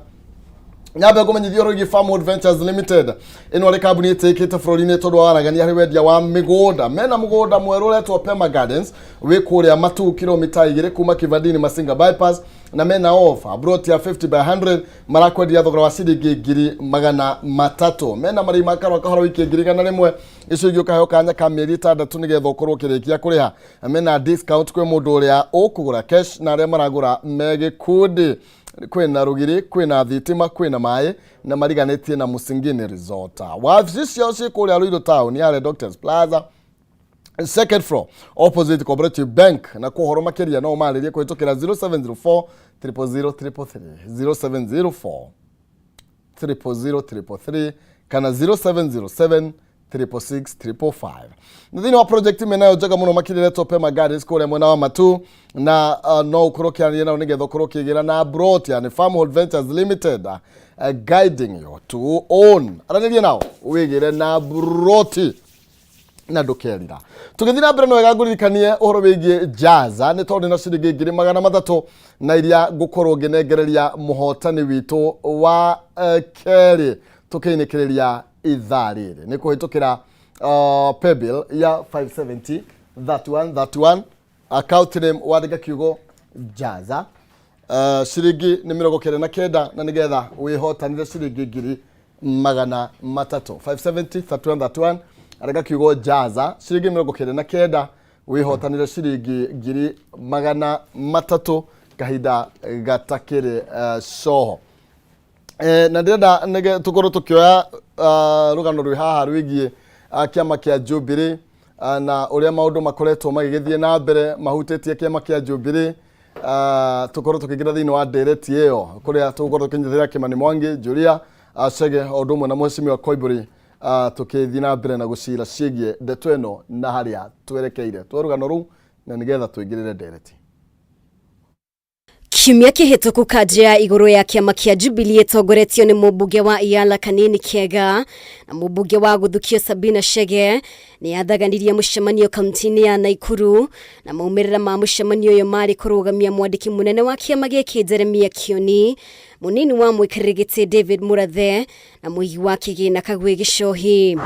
nyambe ngũmenyithia ũhoro wĩgiĩ Farmwood Ventures Limited. Ĩno arĩ kambuni ĩtĩkĩte bũrũri-inĩ tondũ wa waragania harĩ wendia wa mĩgũnda. Mena mũgũnda mwerũ ũretwo Pema Gardens, wĩ kũrĩa Matu, kilomita 2 kuma Kivandini Masinga bypass, na mena offer plot ya 50 by 100 marakwendia thogora wa ciringi 300,000. Mena marĩhi ma karũa kahora wiki 100,000, icio ingĩ ũkaheo kanya ka mĩeri 6 nĩgetha ũkorwo ũkĩrĩkia kũrĩha. Mena discount kwĩ mũndũ ũrĩa ũkũgũra cash na arĩa maragũra me gĩkundi. Kwĩna rũgiri, kwĩna thitima, kwĩna maĩ, na mariganĩtie na Musingini Resort. Wabici ciao ciĩ kũrĩa Ruiru Town, yarĩ Doctors Plaza, second floor, opposite Cooperative Bank. Na kwa ũhoro makĩria no marĩrie kũhĩtũkĩra 0704 000 333, 0704 000 333 kana 0707 666 555. Na thĩinĩ wa project menayo njega mũno makĩria ĩretwo Pema Gardens kũrĩa mwena wa Matu, na no ũkorwo ũkĩaranĩria nao nĩgetha ũkorwo ũkĩgĩra na plot, yani Farmhold Ventures Limited, guiding you to own. Aranĩria nao wĩgĩre na plot na ndũkerira. Tũgĩthiĩ na mbere, no wega ngũririkanie ũhoro wĩgiĩ Jaza, nĩ tondũ na ciringi 300,000 na iria ngũkorwo ngĩnengereria mũhotani witũ wa kerĩ tũkĩinĩkĩrĩria ithaa rĩrĩ nĩ kũhĩtũkĩra paybill ya 570 31 31, account name wandĩke kiugo Jaza. Ciringi nĩ 99, na nĩgetha wĩhotanĩre ciringi 300,000. 570 31 31, andĩka kiugo Jaza, ciringi 99, wĩhotanĩre ciringi 300,000 kahinda gatakĩrĩ coho. Na ndĩrenda nĩge tũkorwo tũkĩoya rũgano rwĩ haha rwĩgiĩ kĩama kĩa Jubilee, na ũrĩa maũndũ makoretwo magĩgĩthiĩ na mbere mahutĩtie kĩama kĩa Jubilee. Tũkorwo tũkĩingĩra thĩinĩ wa ndereti ĩyo kũrĩa tũgũkorwo tũkĩnyitĩrĩra Kĩmani Mwangi, Julia Chege, o ũndũ ũmwe na Mheshimiwa Koimbũri, tũkĩthiĩ na mbere na gũcira ciĩgiĩ ndeto ĩno na harĩa twerekeire. Tuoe rũgano rũu na nĩgetha tũingĩrĩre ndereti. Kiumia kĩhĩtũku, kanjũ ya igũrũ ya kĩama kĩa Jubilee ĩtongoretio nĩ mũmbunge wa Iala Kanini Kega na mũmbunge wa Gũthukio Sabina Chege nĩ yathaganirie mũcemanio kaunti-inĩ ya Naikuru, na maumĩrĩra ma mũcemanio ũyũ marĩ kũrũgamia mwandĩki mũnene wa kĩama gĩkĩ Jeremia Kioni, mũnini wa mũikarĩri gĩtĩ David Murathe na mũigi wa kĩgĩna Kagwe Gĩcohi.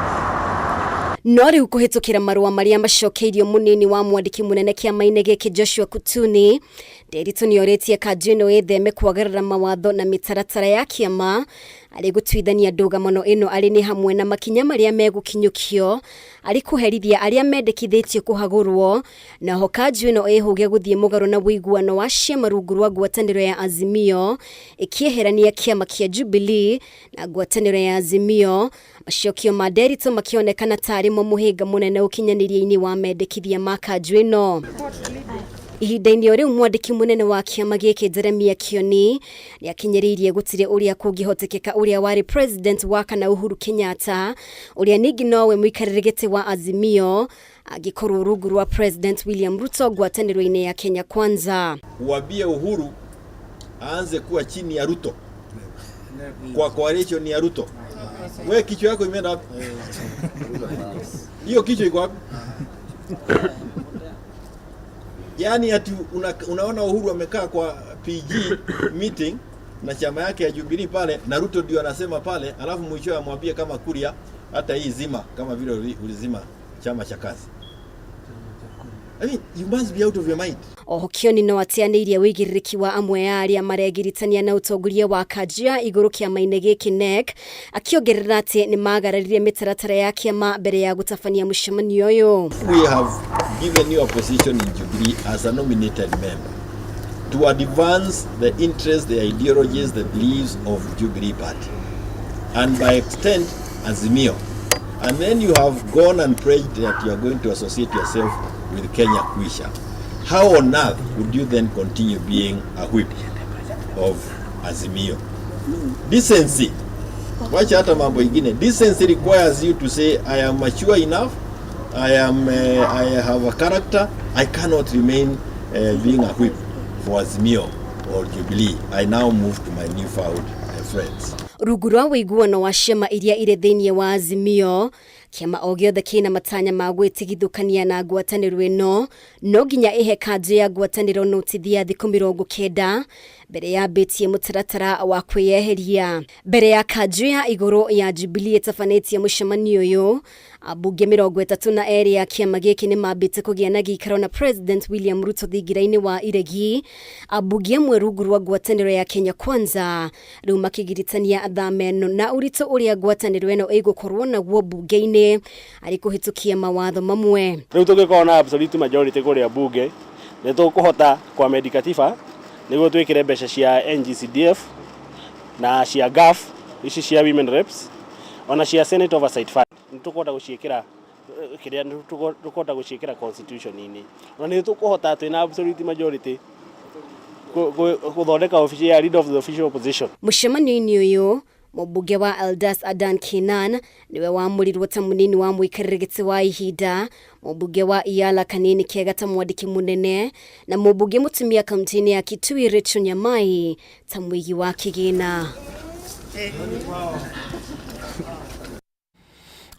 No rĩu kũhĩtũkĩra marũa marĩa macokeirio mũnini wa mwandĩki mũnene kĩama-inĩ gĩkĩ Joshua Kutuni, Nderitu nĩorĩtie kanjũ ĩno ĩtheme kwagarara mawatho na mĩtaratara ya kĩama. Arĩ gũtuithania ndũgamano ĩno arĩ nĩ hamwe na makinya marĩa megũkinyũkio arĩ kũherithia arĩa mendekithĩtio kũhagũrwo, na oho kanjũ ĩno ĩhũge gũthiĩ mũgarũ na ũiguano wa ciama rungu rwa ngwatanĩro ya Azimio ĩkĩeherania kĩama kĩa Jubilee na ngwatanĩro ya Azimio. Macokio ma Nderitu makĩonekana tarĩ mo mũhĩnga mũnene ũkinyanĩria-inĩ wa mendekithia ma kanjũ ĩno. Ihinda-inĩ o rĩu mwandĩki mũnene wa kĩama gĩkĩ Jeremia Kioni nĩakinyĩrĩirie gũtirĩ ũrĩa kũngĩhotekeka ũrĩa warĩ president wa kana Uhuru Kenyatta ũrĩa ningĩ nowe mũikarĩri gĩtĩ wa Azimio angĩkorwo rungu rwa president William Ruto ngwatanĩro-inĩ ya Kenya Kwanza. Uambie Uhuru aanze kuwa chini ya Ruto kwa coalition ya Ruto. We kichwa yako imeenda wapi? Hiyo kichwa iko wapi? Yaani ati unaona Uhuru amekaa kwa PG meeting na chama yake ya Jubilee pale na Ruto ndio anasema pale, alafu mwisho amwambie kama Kuria hata hii zima kama vile ulizima chama cha kazi. I mean, you must be out of your mind. Oho Kioni no ateanĩirie wĩigĩrĩrĩki wa amwe a arĩa maregiritania na ũtongoria wa kanjũ ya igũrũ kĩama-inĩ gĩkĩ NEC, akĩongerera atĩ nĩ magararire mĩtaratara ya kĩama mbere ya gũtabania mũcemanio ũyũ. We have given you a position in Jubilee as a nominated member to advance the interests, the ideologies, the beliefs of Jubilee Party and by extent Azimio. And then you have gone and prayed that you are going to associate yourself with Kenya Kwisha. How on earth would you then continue being a whip of Azimio? Decency. Wacha hata mambo ingine. Decency requires you to say, I am mature enough, I have a character, I cannot remain being a whip for Azimio or Jubilee. I now move to my newfound friends. Rungu rwa ũiguano wa ciama iria irĩ thĩinĩ wa Azimio, kĩama o gĩothe kĩna matanya ma gwĩtigithũkania na ngwatanĩro ĩno no nginya ĩhe kanjũ ya ngwatanĩro notithi ya thikũ 90 mbere yambĩtie mũtaratara wa kwĩyeheria. Mbere ya kanjũ ya igũrũ ya Jubilee ĩtabanĩtie mũcemanio ũyũ, ambunge 32 ya kĩama gĩkĩ nĩ mambĩte kũgĩa na gĩikaro na President William Ruto thingira-inĩ wa iregi. Ambunge amwe rungu rwa ngwatanĩro ya Kenya Kwanza rĩu makĩgiritania thama ĩno na ũritũ ũrĩa ngwatanĩro ĩno ĩgũkorwo naguo mbunge-inĩ arĩ kũhĩtũkia mawatho mamwe. Rĩu tũngĩkorwo na absolute majority kũrĩa mbunge nĩ tũkũhota kwa katiba nĩguo twĩkĩre mbeca cia NGCDF na cia GAF ici cia women reps ona cia Senate Oversight Fund nĩ tũkũhota gũciĩkĩra kĩrĩa nĩ tũkũhota gũciĩkĩra constitution-inĩ ona nĩ tũkũhota twĩna absolute majority gũthondeka ofici ya leader of the official opposition. Mũcemanio-inĩ ũyũ mũmbunge wa Eldas Adan Kinan niwe wamũrirwo ta mũnini wa mũikarĩri gĩtĩ wa ihinda, mũmbunge wa Iala Kanini Kega ta mwandĩki mũnene na mũmbunge mũtumia kaunti-inĩ ya Kitui Rachel Nyamai ta mũigi wa kĩgĩna.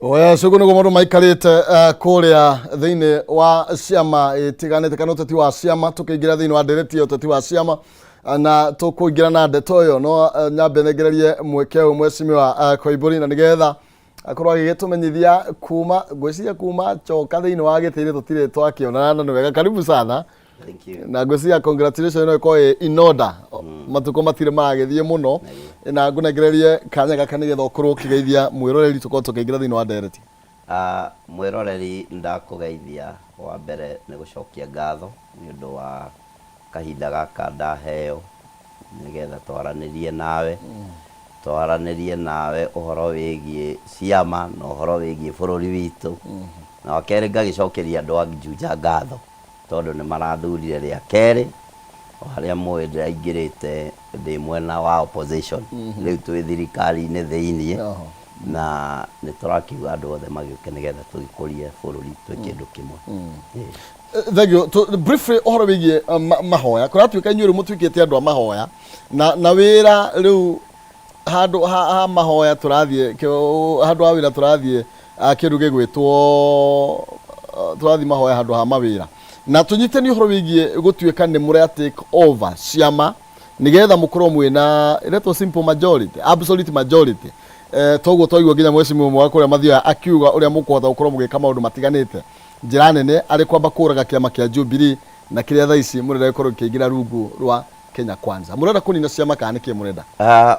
Oya cugu nĩguo maũndũ maikarĩte kũrĩa thĩinĩ wa ciama itiganĩte kana ũteti wa ciama. Tũkĩingĩra thĩinĩ wa ndereti ya ũteti wa ciama na tũkũingĩra na ndeto ĩyo no nyambe nengererie mweke ũyũ mheshimiwa Koimbũri na nĩgetha akorwo agĩgĩtũmenyithia kuma ngwĩciria kuma coka thĩinĩ wa gĩtĩ-inĩ tũtirĩ twakĩonana na nĩ wega. Karibu sana. Thank you. Na ngwĩciria congratulations no ĩkorwo ĩ in order, matukũ matirĩ maragĩthiĩ mũno na ngũnengererie kanya gaka nĩgetha ũkorwo ũkĩgeithia mwĩroreri tũkorwo tũkĩingĩra thĩinĩ wa ndereti. Mwĩroreri ndakũgeithia wa mbere nĩ gũcokia ngatho nĩ ũndũ wa kahinda gaka ndaheo nĩgetha twaranĩrie nawe ũhoro wĩgiĩ ciama na ũhoro wĩgiĩ bũrũri witũ. Na wa kerĩ ngagĩcokeria andũ a Juja ngatho tondũ nĩ marathurire rĩa kerĩ o harĩa mũĩ ndĩraingĩrĩte ndĩ mwena wa opposition, rĩu twĩ thirikari-inĩ thĩiniĩ. Na nĩ tũrakiuga andũ othe magĩũke nĩgetha tũgĩkũrie bũrũri twĩ kĩndũ kĩmwe. Ĩĩ. Thank you. Briefly ũhoro wĩgiĩ mahoya, kũratuĩka inyuĩ rĩu mũtuĩkĩte andũ a mahoya na wĩra rĩu handũ ha mahoya tũrathiĩ handũ ha wĩra tũrathiĩ kĩndũ gĩgwĩtwo tũrathiĩ mahoya handũ ha mawĩra na tũnyitani ũhoro wĩgiĩ gũtuĩka nĩ mũrĩa take over ciama nĩgetha mũkorwo mwĩna ĩretwo simple majority, absolute majority. Toguo twaigua nginya mheshimiwa ũmwe wa kũrĩa Mathioya akiuga ũrĩa mũkũhota gũkorwo mũgĩka maũndũ matiganĩte njĩra nene arĩ kwamba kũraga kĩama kĩa Jubilee na kĩrĩa thaa ici mũrenda gĩkorwo gĩkĩingĩra rungu rwa Kenya Kwanza. Mũrenda kũnina ciama kana nĩkĩ mũrenda?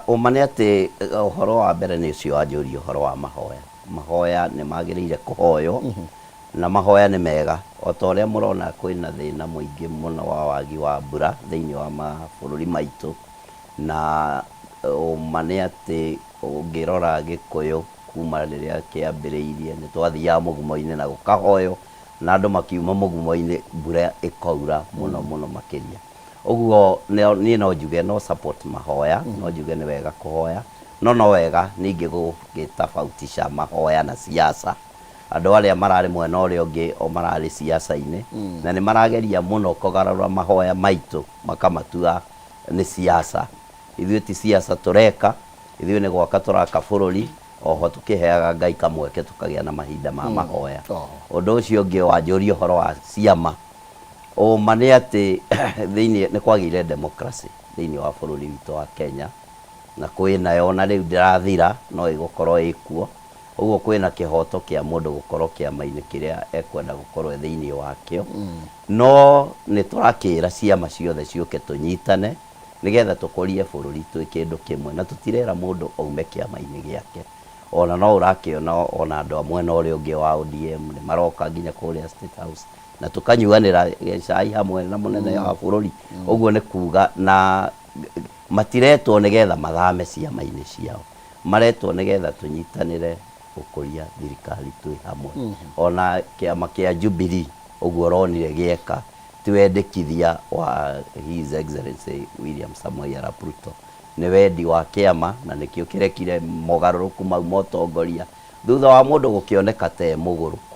Ũma nĩ atĩ ũhoro wa mbere nĩ ũcio wanjũria ũhoro wa mahoya. Mahoya nĩ magĩrĩire kũhoywo na mahoya nĩ mega. O ta ũrĩa mũrona kwĩna thĩna mũingĩ mũno wa wagi wa mbura thĩinĩ wa mabũrũri maitũ, na ũma nĩ atĩ ũngĩrora Gĩkũyũ kuma rĩrĩa kĩambĩrĩirie nĩ twathiaga mũgumo-inĩ na gũkahoywo na andũ makiuma mũgumo-inĩ mbura ĩkaura mũno mũno makĩria. Ũguo niĩ no njuge no support mahoya, no njuge nĩ wega kũhoya, no no wega ningĩ gũgĩtabautisha mahoya na siasa. Andũ arĩa mararĩ mwena ũrĩa ũngĩ o mararĩ siasa-inĩ na nĩ marageria mũno kũgarũra mahoya maitũ makamatua nĩ siasa. Ithuĩ ti siasa tũreka, ithuĩ nĩ gwaka tũraka bũrũri, oho tũkĩheaga Ngai kamweke tũkagĩa na mahinda ma mahoya. Ũndũ ũcio ũngĩ wanjũria ũhoro wa ciama, ũma nĩ atĩ thĩinĩ nĩ kwagĩire democracy thĩinĩ wa bũrũri witũ wa Kenya, na kwĩnayo ona rĩu ndĩrathira no ĩgũkorwo ĩkuo. Ũguo kwĩna kĩhoto kĩa mũndũ gũkorwo kĩama-inĩ kĩrĩa ekwenda gũkorwo e thĩinĩ wakĩo. No nĩ tũrakĩra ciama ciothe ciũke tũnyitane nĩgetha tũkũrie bũrũri twĩ kĩndũ kĩmwe, na tũtirera mũndũ aume kĩama-inĩ gĩake. Ona no ũrakĩona ona andũ a mwena ũrĩa ũngĩ wa ODM nĩ maroka nginya kũrĩa State House na tũkanyuanĩra cai hamwe na mũnene wa bũrũri. Ũguo nĩ kuga na matiretwo nĩgetha mathame ciama-inĩ ciao, maretwo nĩgetha tũnyitanĩre gũkũria thirikari twĩ hamwe. Ona kĩama kĩa Jubilee ũguo ũronire gĩeka ti wendekithia wa His Excellency William Samoei Arap Ruto, nĩ wendi wa kĩama na nĩkĩo kĩrekire mogarũrũku mau ma ũtongoria thutha wa mũndũ gũkĩoneka ta e mũgũrũku.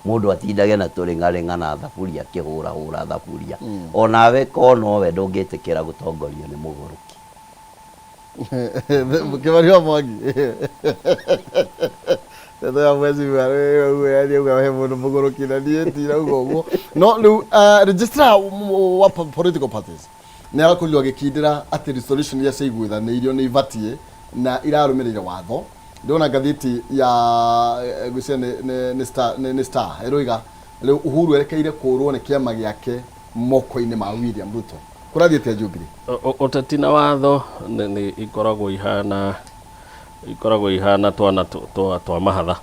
Mũndũ atindage na tũrĩng'arĩng'a na thaburia akĩhũrahũra thaburia. Onawe korwo nowe ndũngĩtĩkĩra gũtongorio nĩ mũgũrũki. Kĩmani wa Mwangi ndeto ya mheshimiwa auga he mũndũ mũgũrũki na niĩ ndirauga ũguo. No rĩu registrar wa political parties nĩ arakorirwo agĩkindĩra atĩ resolution iria ciaiguithanĩirio nĩ ibatiĩ na irarũmĩrĩire watho. Ndĩrona ngathĩti ya ngwĩciria nĩ Star ĩroiga rĩu Uhuru erekeire kũrwo nĩ kĩama gĩake moko-inĩ ma William Ruto. Kũrathiĩ atĩa Jubilee? Ũteti na watho nĩ ikoragwo ihana ikoragwo ihana twana twa mahatha.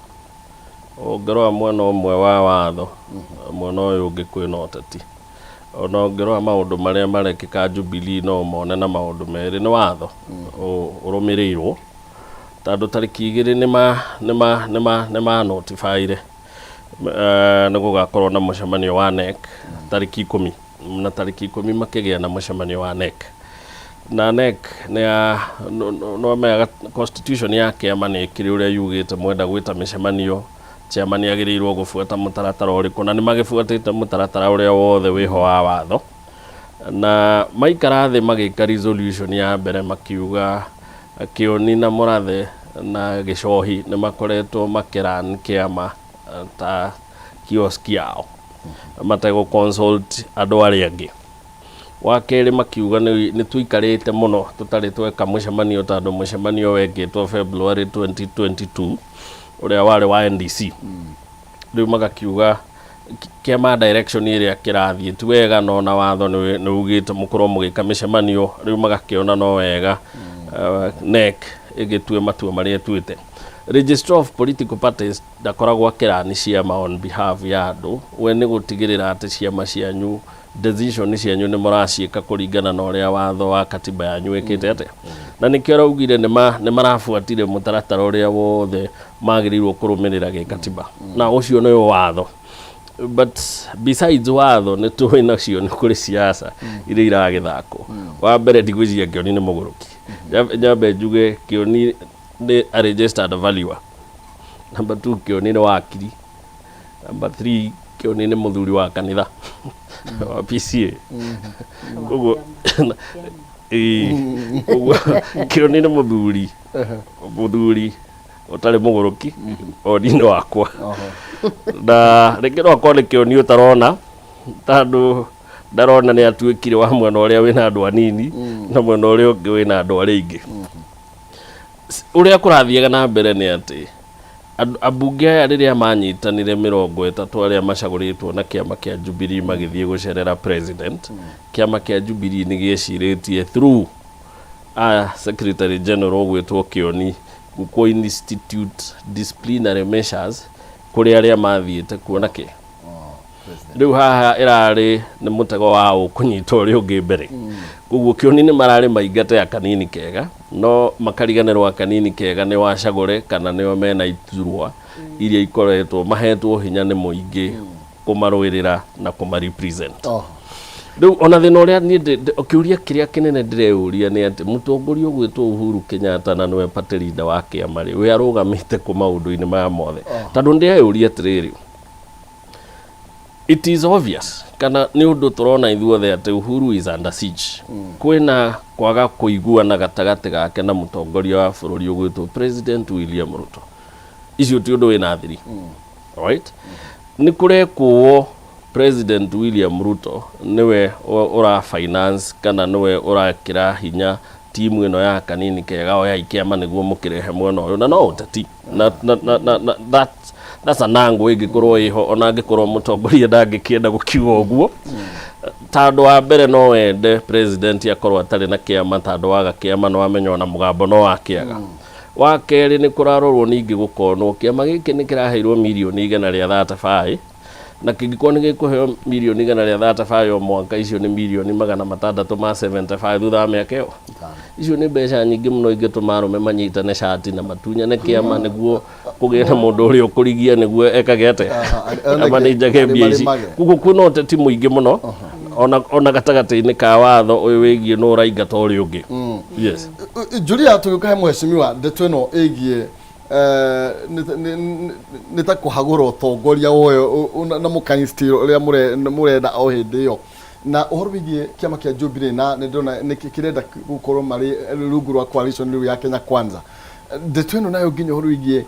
Ũngĩrora mwena ũmwe wa watho, mwena ũyũ ũngĩ kwĩna ũteti. Ona ũngĩrora maũndũ marĩa marekĩka Jubilee no ũmone na maũndũ merĩ, nĩ watho ũrũmĩrĩirwo, tondũ tarĩki 2 nĩ ma notify-ire nĩ gũgakorwo na mũcemanio wa NEC tarĩki 10, na tarĩki 10 makĩgĩa na mũcemanio wa NEC. Na NEC nĩ ya nĩwamenyaga constitution ya kĩama nĩ ĩkĩrĩ ũrĩa yugĩte mwenda gwĩta mĩcemanio, chairman agĩrĩirwo gũbuata mũtaratara ũrĩkũ, na nĩ magĩbuatĩte mũtaratara ũrĩa wothe wĩho wa watho. Na maikara thĩ magĩka resolution ya mbere makiuga Kĩoni na Mũrathe na Gĩcohi nĩ makoretwo makĩran kĩama ta kiosk yao mategũ consult andũ arĩa angĩ. Wa kerĩ makiuga nĩ tũikarĩte mũno tũtarĩ tweka mũcemanio tondũ mũcemanio wekĩtwo February 2022 ũrĩa warĩ wa NDC. Rĩu magakiuga kĩama direction ĩrĩa kĩrathiĩ ti wega, no na watho nĩ ugĩte mũkorwo mũgĩka mĩcemanio. Rĩu magakĩona no wega NEC ĩgĩtue matua marĩa ĩtuĩte. Registrar of Political Parties ndakoragwo akĩrani ciama on behalf ya andũ, we nĩ gũtigĩrĩra atĩ ciama cianyu, decision cianyu nĩ mũraciĩka kũringana na ũrĩa watho wa katiba yanyu ĩkĩte atĩa. Na nĩkĩo araugire nĩ marabuatire mũtaratara ũrĩa wothe magĩrĩirwo kũrũmĩrĩra gĩkatiba, na ũcio nĩ watho. But besides watho, nĩ tũĩ nacio nĩ kũrĩ siasa iria iragĩthakwo. Wa mbere, ndigwĩciria Kĩoni nĩ mũgũrũki. Nyambe njuge Kĩoni nĩ a registered valuer. Number 2, Kĩoni nĩ wakiri. Number 3, Kĩoni nĩ mũthuri wa kanitha wa PCA. Koguo ĩĩ, koguo Kĩoni nĩ mũthuri ũtarĩ mũgũrũki woni-inĩ wakwa, na rĩngĩ no akorwo nĩ Kĩoni ũtarona, tondũ ndarona nĩ atuĩkire wa mwena ũrĩa wĩna andũ anini na mwena ũrĩa ũngĩ wĩna andũ arĩa aingĩ. Ũrĩa kũrathiaga na mbere nĩ atĩ Ambunge aya rĩrĩa manyitanire 30 arĩa macagũrĩtwo na kĩama kĩa Jubilee magĩthiĩ gũcerera president, kĩama kĩa Jubilee nĩ gĩecirĩtie through a secretary general ũgwĩtwo Kĩoni gũkũ institute disciplinary measures kũrĩ arĩa mathiĩte kuona kĩ. Rĩu haha ĩrarĩ nĩ mũtego wa ũkũnyita ũrĩa ũngĩ mbere. Koguo Kĩoni nĩ mararĩ maingate a Kanini Kega, no makariganĩrwo a Kanini Kega nĩ wacagũre kana nĩo mena iturwa iria ikoretwo mahetwo hinya nĩ mũingĩ kũmarũĩrĩra na kũma represent. Rĩu ona thĩna ũrĩa niĩ kĩũria kĩrĩa kĩnene ndĩreyũria nĩ atĩ mũtongoria ũgwĩtwo Uhuru Kenyatta na nĩwe party leader wa kĩama rĩ, we arũgamĩte kũ maũndũ-inĩ maya mothe? Tondũ ndĩreyũria atĩrĩrĩ, it is obvious kana nĩ ũndũ tũrona ithuothe atĩ Uhuru is under siege. Kwĩna kwaga kũiguana gatagatĩ gake na mũtongoria wa bũrũri ũgwĩtwo President William Ruto. Icio ti ũndũ wĩna thiri. Right? Nĩ kũrekũo President William Ruto nĩwe ũra finance kana nĩwe ũrakĩra hinya timu ĩno ya Kanini Kega oyai kĩama nĩguo mũkĩrehe mwena ũyũ na no ũteti na, na, na, na, na, that, that's an angle ĩngĩkorwo ĩho ona angĩkorwo mũtongoria ndangĩkĩenda gũkiuga ũguo tondũ wa mbere no wende president akorwo atarĩ na kĩama tondũ waga kĩama no amenya ona mũgambo no wakĩaga. Wa kerĩ nĩ kũrarorwo ningĩ gũkonwo kĩama gĩkĩ nĩ kĩraheirwo mirioni 135 na kĩngĩkorwo nĩ gĩkũheo mirioni 135 o mwaka, icio nĩ mirioni 675 thutha wa mĩaka ĩyo. Icio nĩ mbeca nyingĩ mũno ingĩtũma arũme manyitane cati na matunyane kĩama nĩguo kũgĩe na mũndũ ũrĩa ũkũrigia nĩguo ekage atĩa, amanĩnjage mbia ici. Koguo kwĩna ũteti mũingĩ mũno ona gatagatĩ-inĩ ka watho ũyũ wĩgiĩ nũ ũraingata ũrĩa ũngĩ. Yes. Julia, tũgĩũka he mheshimiwa, ndeto ĩno ĩgiĩ nĩ ta kũhagũra ũtongoria ũyũ na mũkainstill ũrĩa mũrenda o hĩndĩ ĩyo, na ũhoro wĩgiĩ kĩama kĩa Jubilee na nĩ ndĩrona nĩ kĩrenda gũkorwo marĩ rungu rwa coalition rĩu ya Kenya Kwanza. Ndeto ĩno nayo nginya ũhoro wĩgiĩ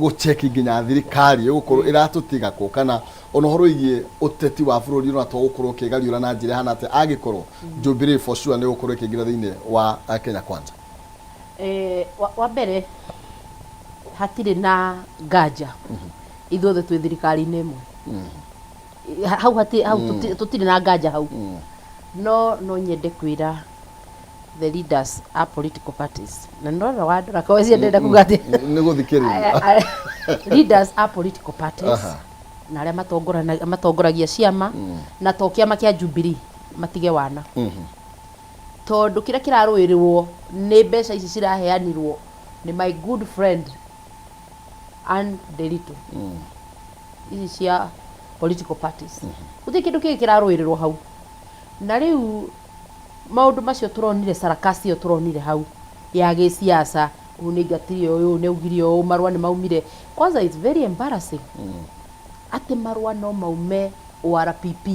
gũcheki nginya thirikari ĩgũkorwo ĩratũtiga kũ, kana ona ũhoro wĩgiĩ ũteti wa bũrũri ona to gũkorwo ũkĩgariũra na njĩra ĩhana atĩa angĩkorwo Jubilee for sure nĩ gũkorwo ĩkĩingĩra thĩinĩ wa Kenya Kwanza. Wa mbere hatirĩ na nganja, ithuothe twĩ thirikari-inĩ ĩmwe hau hau tũtirĩ na nganja hau. No nyende kwĩra the leaders a political parties, na nĩndĩrona wandora kawacia ndĩrenda kuga atĩ nĩ gũthikĩrĩria. Leaders a political parties na arĩa matongoragia ciama na to kĩama kĩa Jubilee matige wana, tondũ kĩrĩa kĩrarũĩrĩrwo nĩ mbeca ici ciraheanirwo nĩ my good friend Ann Nderitu, ici cia political parties, gũtirĩ kĩndũ kĩngĩ kĩrarũĩrĩrwo hau. Na rĩu maũndũ macio tũronire, sarakasi ĩyo tũronire hau ya gĩsiasa, ũyũ nĩ aingatire ũyũ, nĩ augire ũũ, marũa nĩ maumire. Kwanza it's very embarrassing atĩ marũa no maume ORPP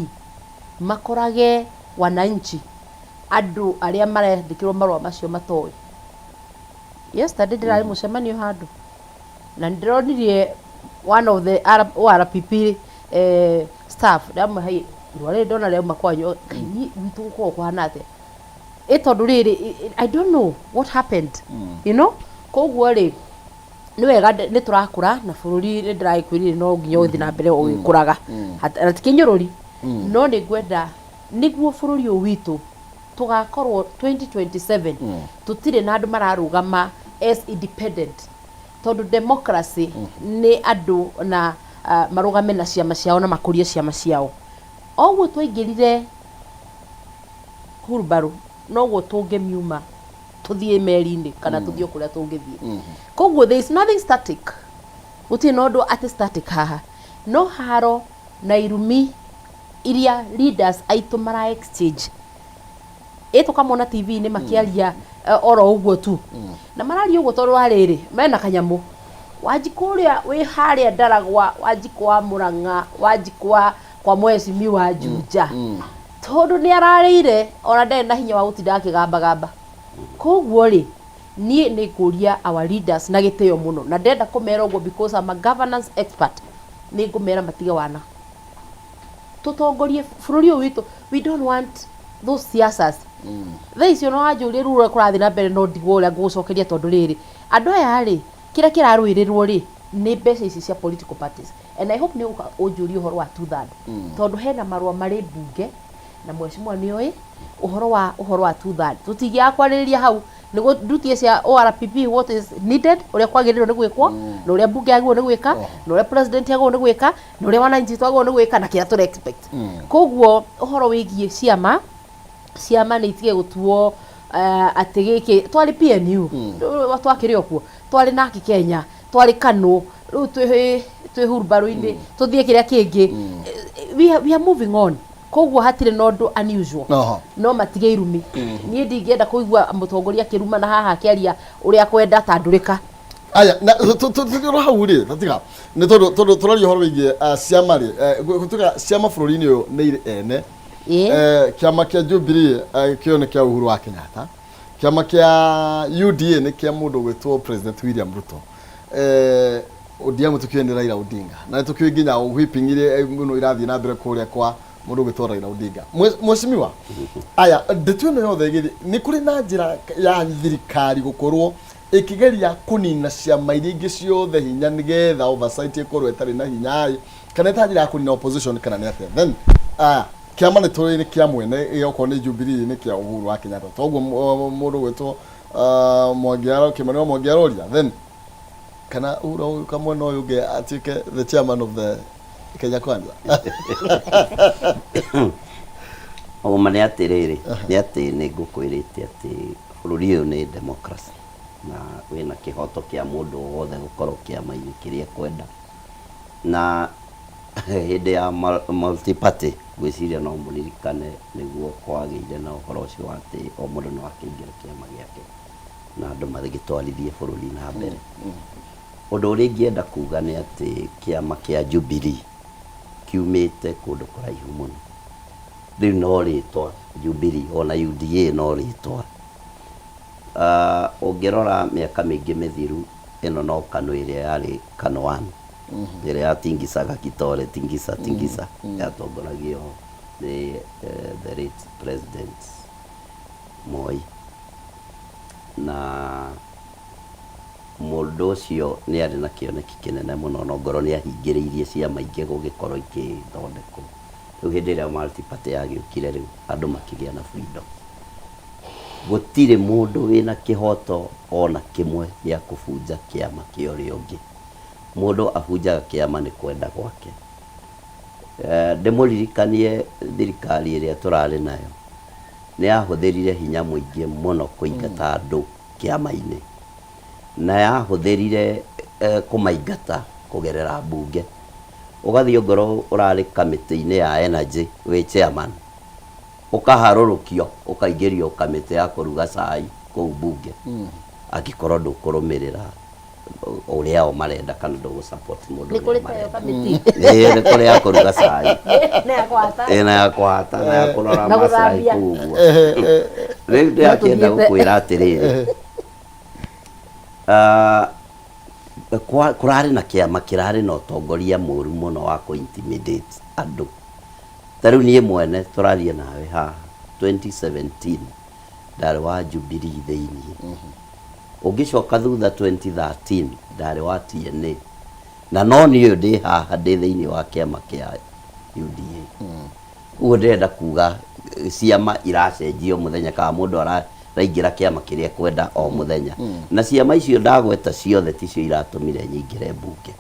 makorage wananchi, andũ arĩa marandĩkĩrwo marũa macio matoĩ. Yesterday ndĩrarĩ mũcemanio handũ na nĩndĩronirie one of the ORPP staff, ndamwĩra, "Hai, irũa rĩrĩ ndona rĩauma kwanyu, kaĩ niĩ gwitũ gũkoragwo kũhana atĩa?" Ĩ tondũ rĩrĩ I don't know what happened. Koguo rĩ, nĩ wega nĩ tũrakũra na bũrũri, nĩ ndĩragĩkwĩrire no nginya ũthiĩ na mbere ũgĩkũraga. Na ti kĩnyũrũri, no nĩ ngwenda nĩguo bũrũri ũyũ witũ tũgakorwo 2027 tũtirĩ na andũ mararũgama as independent, tondũ democracy nĩ andũ na marũgame na ciama ciao na makũrie ciama ciao. O ũguo twaingĩrire hurumbarũ, noguo tũngĩmiuma tũthiĩ meri-inĩ kana tũthiĩ o kũrĩa tũngĩthiĩ. Koguo there is nothing static, gũtirĩ na ũndũ atĩ static haha. No haro na irumi iria leaders aitũ mara exchange, ĩ tũkamona TV-inĩ makĩaria oro ũguo tu, na mararia ũguo tondũ wa rĩrĩ mena kanyamũ. Wanjikũ ũrĩa wĩ harĩa Ndaragwa, Wanjikũ wa Mũrang'a, Wanjikũ wa kwa mheshimiwa Juja, tondũ nĩ ararĩire ona ndarĩ na hinya wa gũtinda akĩgambagamba. Koguo rĩ, niĩ nĩ ngũria our leaders na gĩtĩo mũno, na ndĩrenda kũmera ũguo because I'm a governance expert, nĩ ngũmera matige wana, tũtongorie bũrũri ũyũ witũ. We don't want those siasas thaa icio. No wanjũrie rĩu ũrĩa kũrathiĩ na mbere, no ndigwo ũrĩa ngũgũcokeria, tondũ rĩrĩ andũ aya rĩ Kĩrĩa kĩrarũĩrĩrwo rĩ, nĩ mbeca ici cia political parties. And I hope nĩ ũgũka ũnjũrie ũhoro wa two third. Tondũ hena marũa marĩ mbunge na mheshimiwa nĩ oĩ ũhoro wa ũhoro wa two third. Tũtingĩaga kwarĩrĩria hau nĩguo ndutie cia ORPP what is needed, ũrĩa kwagĩrĩirwo nĩ gwĩkwo, na ũrĩa mbunge yagĩrĩirwo nĩ gwĩka, na ũrĩa president yagĩrĩirwo nĩ gwĩka, na ũrĩa wananchi twagĩrĩirwo nĩ gwĩka na kĩrĩa tũra expect. Koguo ũhoro wĩgiĩ ciama, ciama nĩ itige gũtuo atĩ gĩkĩ twarĩ PNU, twakĩrĩ o kuo, twarĩ nake Kenya, twarĩ KANU, rĩu twĩ hurumbarũ-inĩ, tũthiĩ kĩrĩa kĩngĩ. We are moving on. Koguo hatirĩ na ũndũ unusual. No matige irumi. Niĩ ndingĩenda kũigua mũtongoria akĩruma na haha akĩaria ũrĩa akwenda ta ndũrĩka. Aya, na tũkĩrora hau rĩ, tatiga nĩ tondũ tondũ tũraria ũhoro wĩgiĩ ciama rĩ, gũtuĩka ciama bũrũri-inĩ ũyũ nĩ irĩ ene. Kĩama kĩa Jubilee kĩo nĩ kĩa Uhuru wa Kenyatta, kĩama kĩa UDA nĩ kĩa mũndũ ũgwĩtwo President William Ruto, ODM tũkĩũĩ nĩ Raila Odinga, na nĩ tũkĩũĩ nginya whipping iria mũno irathiĩ na mbere kũrĩa kwa mũndũ ũgwĩtwo Raila Odinga. Mheshimiwa, aya ndeto ĩno yothe ĩgĩthiĩ, nĩ kũrĩ na njĩra ya thirikari gũkorwo ĩkĩgeria kũnina ciama iria ingĩ ciothe hinya nĩgetha oversight ĩkorwo ĩtarĩ na hinya ĩ, kana ĩta njĩra ya kũnina opposition kana nĩ atĩa? Then kĩama nĩ tũĩ nĩ kĩa mwene, okorwo nĩ Jubilee nĩ kĩa Uhuru wa Kenyatta, toguo mũndũ ũgwĩtwo Mwangi Kĩmani wa Mwangi aroria, then kana Uhuru agũka mwena ũyũ ũngĩ atuĩke the chairman of the Kenya Kwanza? Ũma nĩ atĩrĩrĩ, nĩ atĩ nĩ ngũkwĩrĩte atĩ bũrũri ũyũ nĩ democracy na wĩna kĩhoto kĩa mũndũ o wothe gũkorwo kĩama-inĩ kĩrĩa ekwenda. Na hĩndĩ ya multi-party ngwĩciria no mũririkane nĩguo kwagĩire na ũhoro ũcio wa atĩ o mũndũ no akĩingĩre kĩama gĩake na andũ magĩtwarithie bũrũri na mbere. Ũndũ ũrĩa ingĩenda kuga nĩ atĩ kĩama kĩa Jubilee kiumĩte kũndũ kũraihu mũno. Rĩu no rĩtwa Jubilee, ona UDA no rĩtwa. Ũngĩrora mĩaka mĩingĩ mĩthiru, ĩno no KANU ĩrĩa yarĩ KANU one, ĩrĩa yatingicaga Kitore, tingisa tingisa, yatongoragio nĩ the late President Moi. Na mũndũ ũcio nĩ arĩ na kĩoneki kĩnene mũno, no ngorwo nĩ ahingĩrĩirie ciama ingĩ gũgĩkorwo igĩthondekwo. Rĩu hĩndĩ ĩrĩa multi party yagĩũkire rĩu andũ makĩgĩa na freedom. Gũtirĩ mũndũ wĩna kĩhoto ona kĩmwe gĩa kũbunja kĩama kĩa ũrĩa ũngĩ. Mũndũ abunjaga kĩama nĩ kwenda gwake. Ndĩmũririkanie thirikari ĩrĩa tũrarĩ nayo nĩ yahũthĩrire hinya mũingĩ mũno kũingata andũ kĩama-inĩ, na yahũthĩrire kũmaingata kũgerera mbunge. Ũgathiĩ ongorwo ũrarĩ kamĩtĩ-inĩ ya energy wĩ chairman, ũkaharũrũkio ũkaingĩrio kamĩtĩ ya kũruga cai kũu mbunge, angĩkorwo ndũkũrũmĩrĩra ũrĩa o marenda kana ndũgũ support mũndũ Nĩ ũrĩa kũrĩ tayo marenda. kamĩtĩ. Ĩĩ, nĩ kũrĩ ya kũruga cai. Na ya kũhata. Ĩĩ, na ya kũhata na ya kũrora Na maslahi gũthambia. kũu ũguo. Rĩu ndĩrakĩenda tũthiĩte. gũkwĩra atĩrĩrĩ, kũrarĩ na kĩama kĩrarĩ na ũtongoria mũru mũno wa kũ intimidate andũ. Ta rĩu niĩ mwene tũraria nawe haha 2017 ndarĩ wa Jubilee thĩiniĩ. Ũngĩcoka thutha 2013 ndarĩ wa TNA. Na no niĩ ũyũ ndĩ haha ndĩ thĩiniĩ wa kĩama kĩa UDA. Ũguo ndĩrenda kuga ciama iracenjio mũthenya kana mũndũ araingĩra kĩama kĩrĩa ekwenda o mũthenya. Na ciama icio ndagweta ciothe ticio iratũmire nyingĩre mbunge.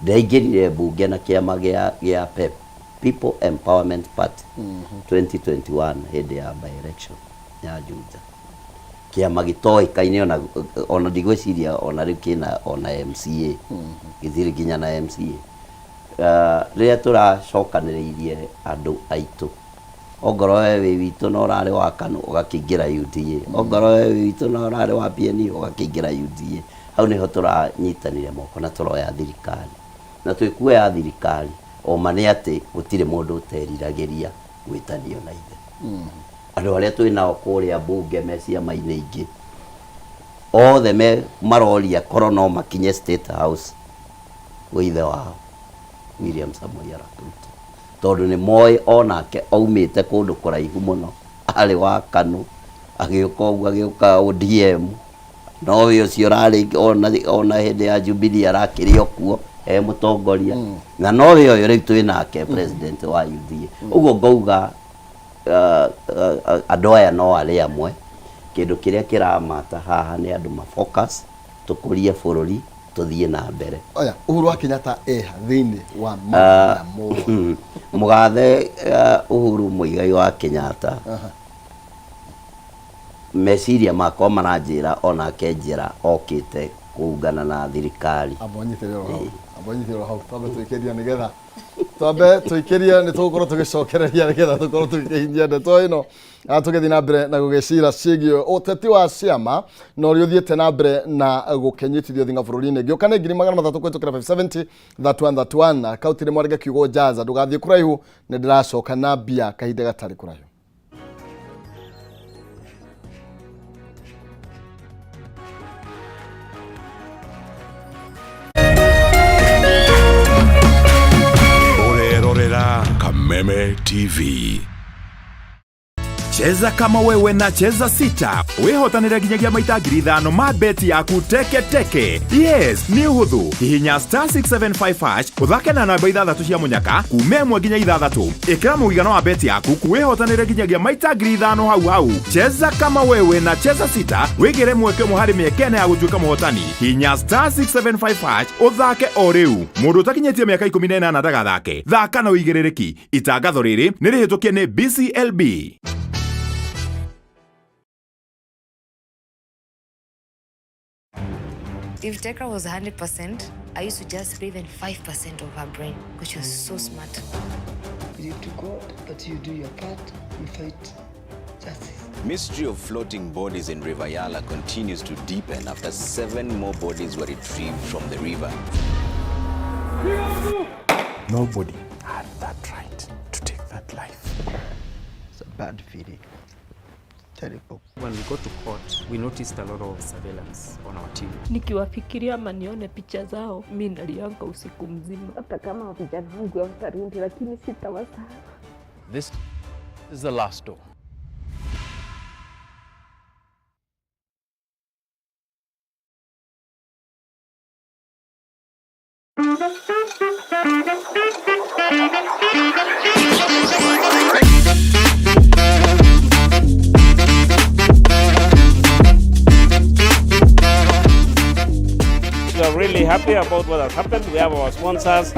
Ndaingĩrire mbunge na kĩama gĩa PEP, People Empowerment Party, 2021 hĩndĩ ya by-election ya Juja. Kĩama gĩtoĩkaine ona ndigwĩciria ona rĩu kĩna ona MCA. Gĩtirĩ nginya na MCA. Rĩrĩa tũracokanĩrĩirie andũ aitũ, ongorwo we wĩ witũ na ũrarĩ wa KANU ũgakĩingĩra UDA, ongorwo we wĩ witũ na ũrarĩ wa PNU ũgakĩingĩra UDA. Hau nĩho tũranyitanire moko na tũroya thirikari. Na twĩkuoya thirikari, oma nĩ atĩ gũtirĩ mũndũ ũteriragĩria gwĩtanio na ithe. Andũ arĩa twĩ nao kũrĩa mbunge me ciama-inĩ ingĩ, othe me maroria korwo no makinye State House gwĩ ithe wao William Samoei Arap Ruto, tondũ nĩ moĩ onake aumĩte kũndũ kũraihu mũno, arĩ wa KANU, agĩũka ũguo agĩũka ODM, Nowe ũcio ũrarĩ ona hĩndĩ ya Jubilee arakĩrĩ o kuo e mũtongoria, na nowe ũyũ rĩu twĩ nake president wa UDA. Ũguo ngauga andũ aya no arĩ amwe. Kĩndũ kĩrĩa kĩramata haha nĩ andũ ma focus, tũkũrie bũrũri, tũthiĩ na mbere. Aya, Uhuru wa Kenyatta eha thĩinĩ wa mathĩna mothe? Mũgathe Uhuru Muigai wa Kenyatta, meciria makwa maranjĩra onake njĩra okĩte kũungana na thirikari. Amba ũnyitĩrĩre oro hau, amba ũnyitĩrĩre oro hau, twambe tũikĩrie nĩgetha twambe tũikĩrie, nĩ tũgũkorwo tũgĩcokereria nĩgetha tũkorwo tũgĩkĩhinyia ndeto ĩno. Tũgĩthiĩ na mbere na gũgĩcira ciĩgiĩ ũteti wa ciama na ũrĩa ũthiĩte na mbere na gũkĩnyitithio thinga bũrũri-inĩ. Ngĩũka nĩ 300,000 kũhĩtũkĩra 570 31 31 akaunti nĩ mwarĩge kiugo jaza. Ndũgathiĩ kũraihu, nĩ ndĩracoka na mbia kahinda gatarĩ kũraihu. Ũrerorera Kameme TV. Cheza kama wewe na Cheza Sita wihotanire nginyagia maita 5,000 ma beti yaku teke teke. Yes, nĩ ũhũthũ. Hihinya star 675 hash ũthake na namba ithathatũ cia mũnyaka kuma 1 nginya 6. Ĩkĩra mũigana wa beti yaku wihotanire nginyagia maita 5,000 hau hau. Cheza kama wewe na Cheza Sita wĩgĩre mweke ũmwe harĩ mĩeke ĩna ya gũtuĩka mũhotani. Hihinya star 675 hash ũthake o rĩu. Mũndũ ũtakinyĩtie mĩaka 18 ndagathake. Thaka na ũigĩrĩrĩki. Itangatho rĩrĩ nĩ rĩhĩtũkie nĩ BCLB. If Tekra was 100%, I used to just pay even 5% of her brain because she was so smart. Believe to God that you do your part and fight justice. Mystery of floating bodies in River Yala continues to deepen after 7 more bodies were retrieved from the river. Nobody had that right to take that life. It's a bad feeling. Terrible. When we got to court, we noticed a lot of surveillance on our team. Nikiwafikiria ama nione picha zao, mi nalianga usiku mzima. Hata kama vijana wangu hawatarudi, lakini sitawasahau. This is the last door. We are really happy about what has happened. We have our sponsors.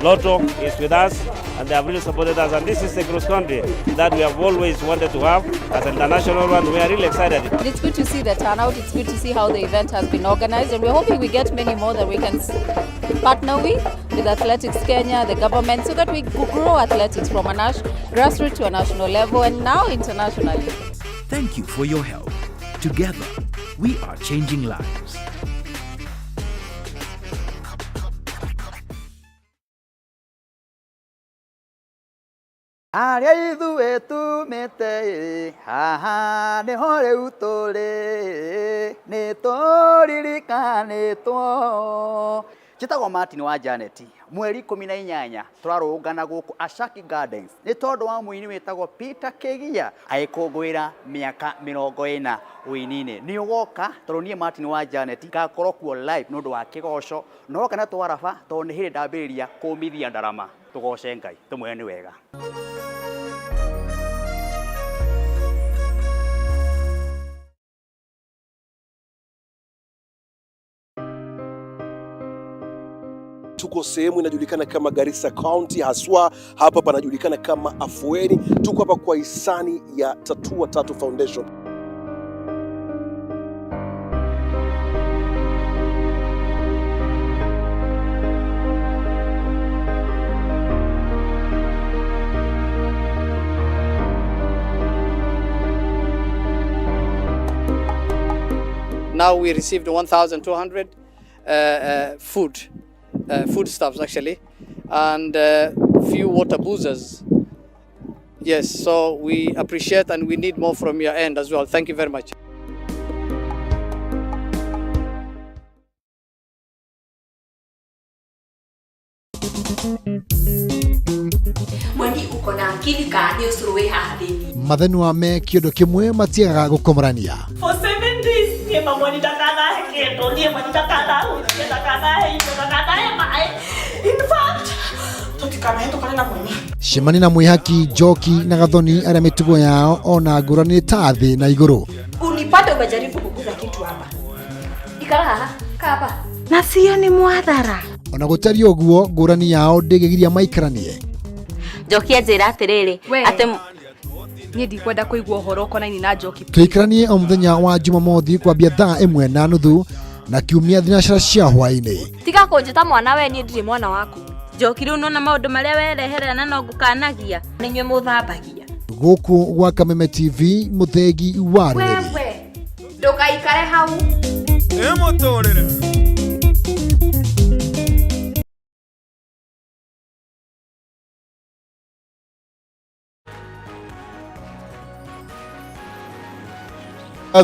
Lotto is with us, and they have really supported us. And this is the cross country that we have always wanted to have as an international one. We are really excited. It's good to see the turnout. It's good to see how the event has been organized, and we're hoping we get many more that we can partner with Athletics Kenya, the government, so that we grow athletics from a grassroots to a national level and now internationally. Thank you for your help. Together, we are changing lives. Arĩa ithuĩ tumĩte haha nĩho rĩu tũrĩ nĩ tũririkanĩtwo. Njĩtagwo Martin wa Janet. Mweri 18 tũrarũngana gũkũ Ashaki Gardens nĩ tondũ wa mũini wĩtagwo Peter Kĩgia agĩkũngũĩra mĩaka 40 ũini-inĩ. Nĩ ũgoka tondũ niĩ Martin wa Janet ngakorwo kuo live nĩ ũndũ wa kĩgoco no kana twaraba tondũ nĩ hĩndĩ ndambĩrĩria kũmithia ndarama. Tũgoce Ngai tũmwĩre nĩ wega. Tuko sehemu inajulikana kama Garissa County, haswa hapa panajulikana kama Afueni. Tuko hapa kwa hisani ya Tatua Tatu Foundation. Now we received 1,200 foodstuffs actually, and few water boozers. Yes, so we appreciate and we need more from your end as well. Thank you very much. Mweni uko na akili ka nĩ ũcũrũ wĩ haha thĩinĩ. Mathenwa me kĩondo kĩmwe matiagaga gũkomorania. For 7 days niĩ mamwani ndakathambia. Nderetwo niĩ mami ndakanahutie ndakanahe indo ndakanahe maĩ. In fact, tũtikanahĩtũkane na mwana. Cemania na Mwĩhaki, Njoki na Gathoni arĩa mĩtugo yao ona ngũrani nĩ ta thĩ na igũrũ. Unipate umejaribu kuguza kitu hapa. Ikara haha, kaa hapa. Na cio nĩ mwathara. Ona gũtariĩ ũguo ngũrani yao ndĩngĩgiria maikaranie. Njoki anjĩra atĩrĩrĩ We. atĩ Niĩ ndikwenda kũigua ũhoro ũkonainie na Njoki. Tũikaranie o mũthenya wa Jumamothi kwambia thaa 1:30 na kiumia thinacara cia hwaĩ-inĩ. Tiga kũnjĩta mwana we niĩ ndirĩ mwana waku. Njoki rĩu nona maũndũ marĩa wereherera na no ngũkanagia. Nĩ inyuĩ mũthambagia. Gũkũ gwa Kameme TV mũthegi wa rũrĩrĩ. Wewe ndũgaikare hau. Ĩ mũtũrĩre.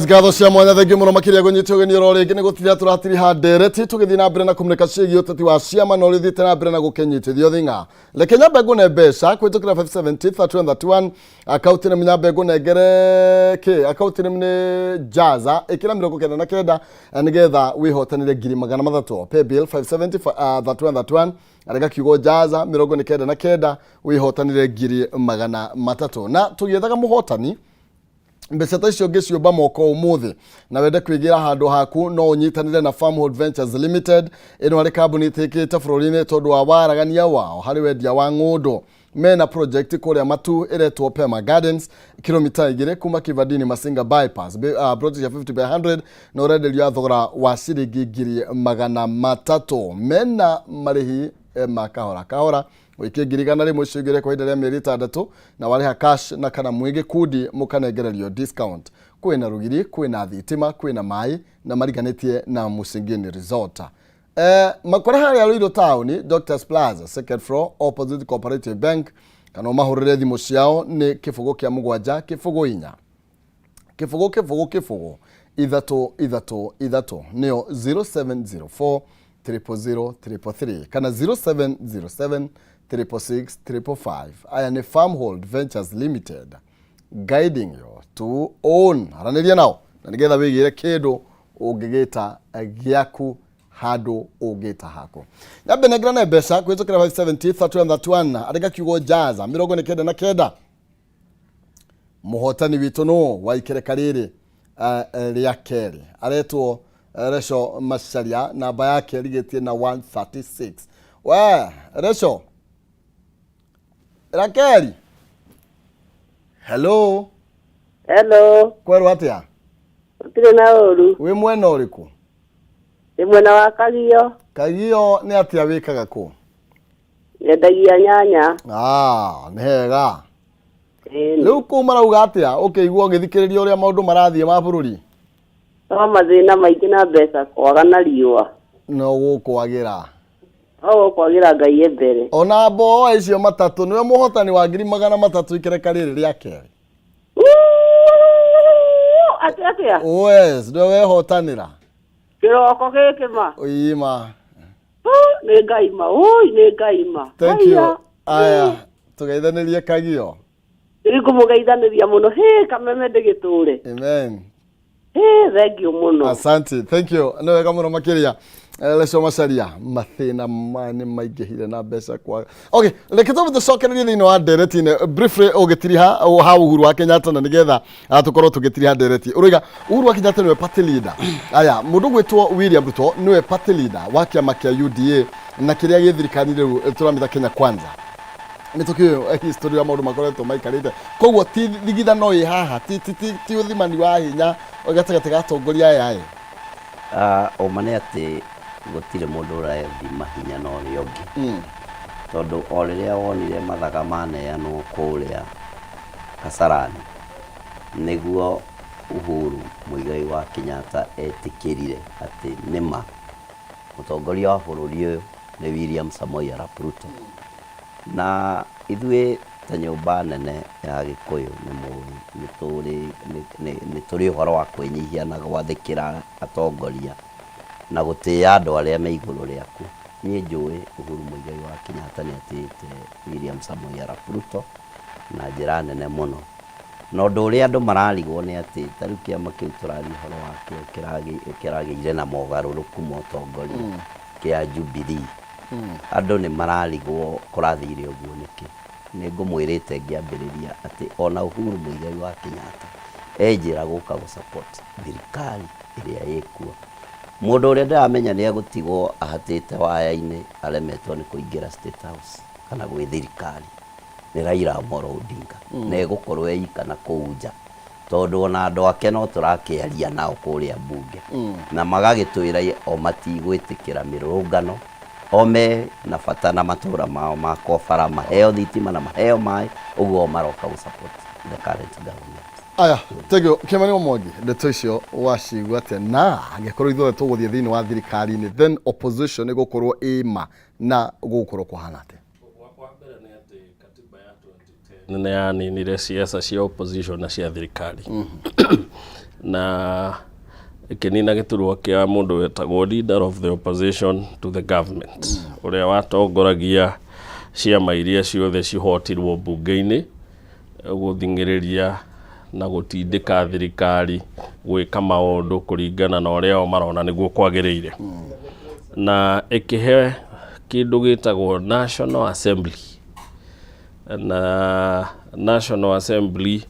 Ngatho cia mwanya thengiũ mũno makĩria gũnyita ũgeni oro rĩngĩ nĩ gũtiria tũratiriha ndereti tũgĩthiĩ na mbere na kũmũrĩka ciĩgiĩ ũteti wa ciama na ũrĩa ũthiĩte na mbere na gũkĩnyitithio thing'a. Reke nyambe ngũne mbeca kũhĩtũkĩra 570 31 31 akaunti nĩ nyambe ngũnengere kĩ akaunti nĩ Jaza ĩkĩra 99 nĩgetha wĩhotanĩre 300,000 paybill 570 31 31 arega kiugo Jaza 99 wĩhotanĩre 300,000 na tũgĩethaga mũhotani mbeca ta icio ũngĩciũmba moko ũmũthĩ na wende kwĩgĩra handũ haku no ũnyitanĩre na Farmhold Ventures Limited ĩno arĩ kambuni ĩtĩkĩte bũrũri-inĩ tondũ wa waragania wao harĩ wendia wa ng'ũndũ mena project kũrĩa Matu ĩretwo Pema Gardens kilomita 2 kuma Kivandini Masinga bypass project ya 50 by 100 na ũrenderio ya thogora wa ciringi 300,000 mena marĩhi ma kahora kahora ũikie 100,000 icio igĩrĩ kwa ihinda rĩa mĩeri 6 na warĩha cash na kana mwĩ gĩkundi mũkanengererio discount. Kwĩna rũgiri, kwĩna thitima, kwĩna maĩ na mariganĩtie na Musingini Resort. Makore harĩa Ruiru town, Doctors Plaza, second floor, opposite Cooperative Bank, kana ũmahũrĩre thimũ ciao nĩ 0 kĩa 7 0 4 0 0 0 3 3 3 nĩyo 0704 000 333 kana 0707 666 555. Aya nĩ Farmhold Ventures Limited guiding you to own. Aranĩria nao na nĩgetha wĩgĩre kĩndũ ũngĩgĩta gĩaku handũ ũngĩta haku. Nyambe nengerane mbeca kũhĩtũkĩra 570 31 31 andĩka kiugo Jaza 99. Mũhotani witũ nũ wa ikereka rĩrĩ rĩa kerĩ aretwo Resho Macharia, namba yake ĩrigĩtie na 136. We Resho Rakeli, hello. Hello. Kwerwo atĩa? Gũtirĩ na ũru. Wĩ mwena ũrĩkũ? Ndĩ mwena wa Kagio. Kagio nĩ atĩa wĩkaga kũ? Nyendagia nyanya. Nĩ hega. Rĩu kũu marauga atĩa ũkĩigua ũgĩthikĩrĩria ũrĩa maũndũ marathiĩ ma bũrũri? No mathĩna maingĩ na mbeca kwaga na riũa. No gũkwagĩra. No gũkwagĩra Ngai e mbere. Ona mboa icio matatũ nĩwe mũhotani wa 300,000 ikereka rĩrĩ rĩa kerĩ. Atĩ atĩa? Yes, nĩwe wehotanĩra. Kĩroko gĩkĩ ma. Ĩma. Nĩ Ngai ma. Ui, nĩ Ngai ma. Thank you. Aya, tũgeithanĩrie Kagio. Nĩngũmũgeithanĩria mũno. Hĩ, Kameme ndĩgĩtũre. Amen. Hĩ, thank you mũno. Asante, thank you. Nĩ wega mũno makĩria. Leco Macharia, mathĩna maya nĩ maingĩhire na mbeca kwaga. Okay, reke twambe tũcokererie thĩinĩ wa ndereti-inĩ briefly ũgĩtiriha ha Uhuru wa Kenyatta na nĩgetha tũkorwo tũgĩtiriha ndereti. Ũroiga Uhuru wa Kenyatta nĩwe party leader. Aya, mũndũ gwĩtwo William Ruto nĩwe party leader wa kĩama kĩa UDA na kĩrĩa gĩ thirikari rĩu tũramĩta Kenya Kwanza. Nĩ tũkĩũĩ history ya maũndũ makoretwo maikarĩte. Koguo ti thigithano ĩ haha, ti ũthimani wa hinya gatagatĩ ga atongoria aya ĩ. Ũma nĩ atĩ gũtirĩ mũndũ ũrathima hinya na ũrĩa ũngĩ. Tondũ o rĩrĩa wonire mathaga maneanwo kũrĩa Kasarani, nĩguo Uhuru Muigai wa Kenyatta etĩkĩrire atĩ nĩma mũtongoria wa bũrũri ũyũ nĩ William Samoei Arap Ruto. Na ithuĩ ta nyũmba nene ya Gĩkũyũ nĩ tũrĩ ũhoro wa kwĩnyihia na gwathĩkĩra atongoria na gũtĩĩa andũ arĩa me igũrũ rĩaku. Niĩ njũĩ Uhuru Muigai wa Kenyatta nĩ atĩĩte William Samoei Arap Ruto na njĩra nene mũno. Na ũndũ ũrĩa andũ mararigwo nĩ atĩ ta rĩu kĩama kĩu tũraria ũhoro wakĩo kĩragĩire na mogarũrũku ma ũtongoria kĩa Jubilee. Andũ nĩ mararigwo kũrathire ũguo nĩkĩ. Nĩ ngũmwĩrĩte ngĩambĩrĩria atĩ ona Uhuru Muigai wa Kenyatta e njĩra gũka gũ support thirikari ĩrĩa ĩkuo. Mũndũ ũrĩa ndĩramenya nĩ egũtigwo ahatĩte waya-inĩ aremetwo nĩ kũingĩra State House kana gwĩ thirikari nĩ Raila Amolo Odinga. Na egũkorwo e ika na kũu nja tondũ ona andũ ake no tũrakĩaria nao kũrĩa mbunge na magagĩtwĩra o matigwĩtĩkĩra mĩrũrũngano, o me na bata na matũra mao makwo bara, maheo thitima na maheo maĩ, ũguo o maroka gũ support the current government. Aya, tengio Kĩmani wa Mwangi, ndeto icio wacigua atĩa? Na angĩkorwo ithuothe tũgũthiĩ thĩinĩ wa thirikari-inĩ, then opposition ĩgũkorwo ĩma na gũgũkorwo kũhana atĩa? Nĩ yaninire ciaca cia opposition na cia thirikari na ĩkĩnina gĩturwa kĩa mũndũ wetagwo leader of the opposition to the government, ũrĩa watongoragia ciama iria ciothe cihotirwo mbunge-inĩ gũthing'ĩrĩria na gũtindĩka thirikari gwĩka maũndũ kũringana na ũrĩa o marona nĩguo kwagĩrĩire, na ĩkĩhe kĩndũ gĩtagwo National Assembly. Na National Assembly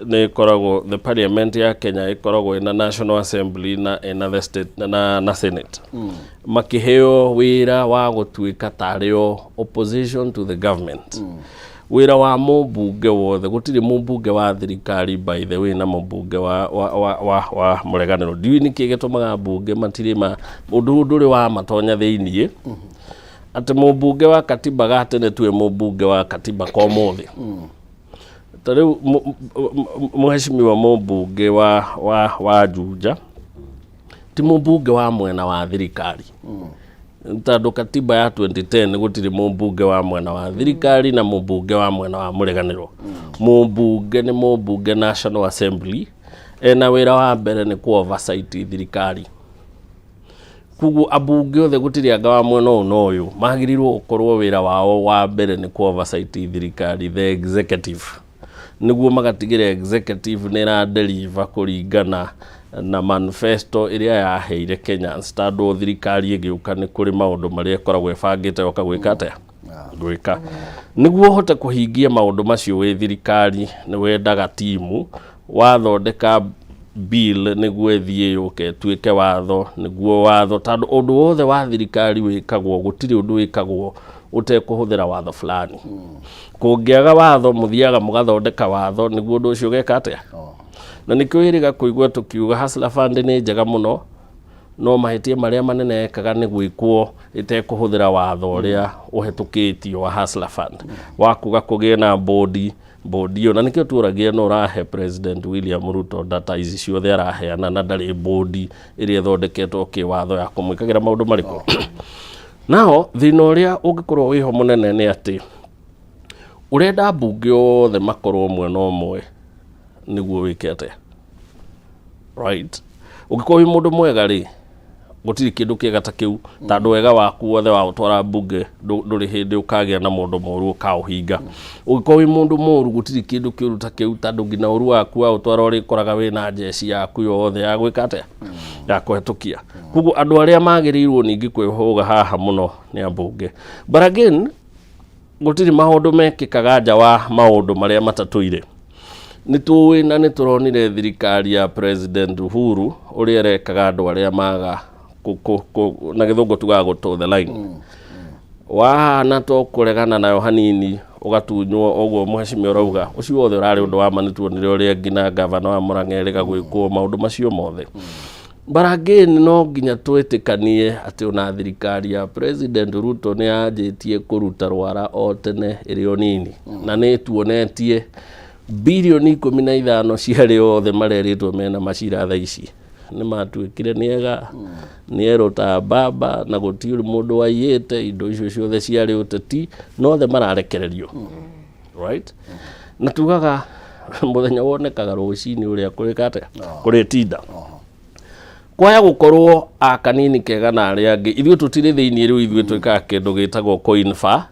nĩ ĩkoragwo, the parliament ya Kenya ĩkoragwo ĩna National Assembly na ĩna the state na Senate. Makĩheo wĩra wa gũtuĩka tarĩo opposition to the government. Wĩra wa mũmbunge wothe, gũtirĩ mũmbunge wa thirikari by the way na mũmbunge wa mũreganĩro. Ndiũĩ nĩkĩ gĩtũmaga mbunge matirĩ ma ũndũ ũyũ ndũrĩ wa matonya thĩiniĩ, atĩ mũmbunge wa katiba ga tene tuwe mũmbunge wa katiba ka ũmũthĩ. Ta rĩu mũheshimiwa mũmbunge wa Juja ti mũmbunge wa mwena wa thirikari, tondũ katiba ya 2010 gũtirĩ mũmbunge wa mwena wa thirikari na mũmbunge wa mwena wa mũreganĩro. Mũmbunge nĩ mũmbunge National Assembly, ena wĩra wa mbere nĩ kũ oversight thirikari. Koguo ambunge othe gũtirĩ anga wa mwena ũyũ na ũyũ, magĩrĩirwo gũkorwo wĩra wao wa mbere nĩ kũ oversight thirikari, the executive, nĩguo magatigĩra executive nĩ ĩra deliver kũringana na manifesto ĩrĩa yaheire Kenyans, tondũ thirikari ĩgĩũka nĩ kũrĩ maũndũ marĩa ĩkoragwo ĩbangĩte yoka gwĩka atĩa gwĩka. Nĩguo ũhote kũhingia maũndũ macio wĩ thirikari, nĩ wendaga timu wathondeka bill nĩguo ĩthiĩ yũke ĩtuĩke watho, nĩguo watho, tondũ ũndũ wothe wa thirikari wĩkagwo, gũtirĩ ũndũ wĩkagwo ũtekũhũthĩra watho fulani. Kũngĩaga watho, mũthiaga mũgathondeka watho nĩguo ũndũ ũcio ũgeka atĩa. Na nĩkĩo wĩrĩga kũigua tũkiuga Hustler Fund nĩ njega mũno, no mahĩtia marĩa manene ekaga nĩ gwĩkwo ĩtekũhũthĩra watho ũrĩa ũhetũkĩtio wa Hustler Fund wa kuga kũgĩe na bodi ĩyo. Na nĩkĩo tuoragia no ũrahe President William Ruto data ici ciothe araheana na ndarĩ bodi ĩrĩa ĩthondeketwo kĩwatho ya kũmwĩkagĩra maũndũ marĩkũ. Nao thĩna ũrĩa ũngĩkorwo wĩho mũnene nĩ atĩ ũrenda ambunge othe makorwo mwena ũmwe nĩguo wĩke atĩa, right? Ũngĩkorwo wĩ mũndũ mwega rĩ, gũtirĩ kĩndũ kĩega ta kĩu, tondũ wega waku wothe wa ũtwara mbunge ndũrĩ hĩndĩ ũkagĩa na mũndũ mũru ũkaũhinga. Ũngĩkorwo wĩ mũndũ mũru, gũtirĩ kĩndũ kĩũru ta kĩu, tondũ nginya ũru waku wa ũtwara ũrĩkoraga wĩna njeci yaku yothe ya gwĩka atĩa, ya kũhetũkia. Koguo andũ arĩa magĩrĩirwo ningĩ kwĩhũga haha mũno nĩ ambunge. But again, gũtirĩ maũndũ mekĩkaga nja wa maũndũ marĩa matatũire. Nĩ tũĩ na nĩ tũronire thirikari ya President Uhuru ũrĩa ĩrekaga andũ arĩa maga na gĩthũngũ tugaga gũ toe the line. Wahana to kũregana nayo hanini, ũgatunywo ũguo mheshimiwa ũrauga. Ũcio wothe ũrarĩ ũndũ wa ma. Nĩ tuonire ũrĩa nginya gavana wa Murang'a erĩga gwĩkwo maũndũ macio mothe. But again, no nginya twĩtĩkanie atĩ ona thirikari ya President Ruto nĩ yanjĩtie kũruta rwara o tene ĩrĩ o nini, na nĩ tuonetie birioni 15 cia arĩa othe marerĩtwo mena macira thaa ici nĩ matuĩkire nĩ ega, nĩ erũ ta mbamba, na gũtirĩ mũndũ waiyĩte indo icio ciothe ciarĩ ũteti, no othe mararekererio, right? Na tugaga mũthenya wonekaga rũcinĩ ũrĩa kũrĩka atĩa kũrĩtinda. Kwaya gũkorwo A kanini kega na arĩa angĩ ithuĩ tũtirĩ thĩinĩ rĩu ithuĩ twĩkaga kĩndũ gĩtagwo kũinfer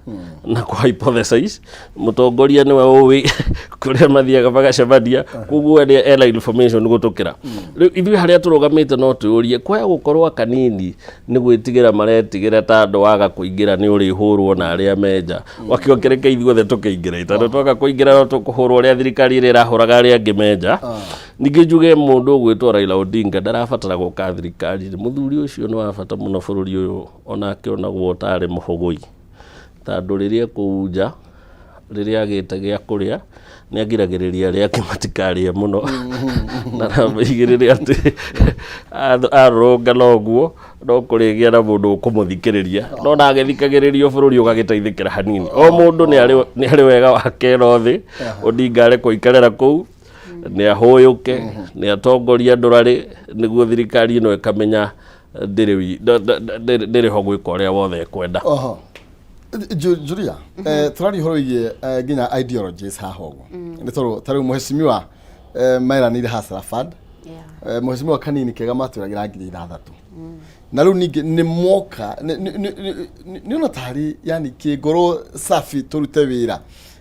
na kũ hypothesize mũtongoria nĩwe ũĩ kũrĩa mathiaga magacemania koguo we ena information gũtũkĩra rĩu ithuĩ harĩa tũrũgamĩte no twĩũrie kwaya gũkorwo kanini nĩ gwĩtigĩra maretigĩra ta andũ waga kũingĩra nĩ ũrĩhũrwo na arĩa menja wakĩongereke ithuothe tũkĩingĩra tondũ twaga kũingĩra no tũkũhũrwo ũrĩa thirikari ĩrĩa ĩrahũraga arĩa angĩ menja ningĩ njuge mũndũ ũgwĩtwo Raila Odinga ndarabatara gũka thirikari-inĩ mũthuri ũcio nĩ wa bata mũno bũrũri ũyũ onake onagwo tarĩ mũhũgũi tondũ rĩrĩa kũu nja rĩrĩa agĩte gĩa kũrĩa nĩ agiragĩrĩria arĩa angĩ matikarĩe mũno na namaigĩrĩre atĩ arũrũngana ũguo no kũrĩgĩa na mũndũ ũkũmũthikĩrĩria no na agĩthikagĩrĩrio bũrũri ũgagĩteithĩkĩra hanini o mũndũ nĩ arĩ wega wake no thĩ Odinga arĩ kũikarĩra kũu nĩ ahũyũke nĩ atongoria ndũrarĩ nĩguo thirikari ĩno ĩkamenya ndĩrĩ ho gwĩka ũrĩa wothe ĩkwenda. Oho. Julia, tũraria ũhoro wĩgiĩ nginya ideologies haha ũguo. Nĩ tondũ ta rĩu mheshimiwa meranĩire Hustler Fund. Mheshimiwa kanini kega matwĩragĩra 6,000. Na rĩu ningĩ nĩ moka nĩ ona tarĩ yani kĩngoro safi tũrute wĩra.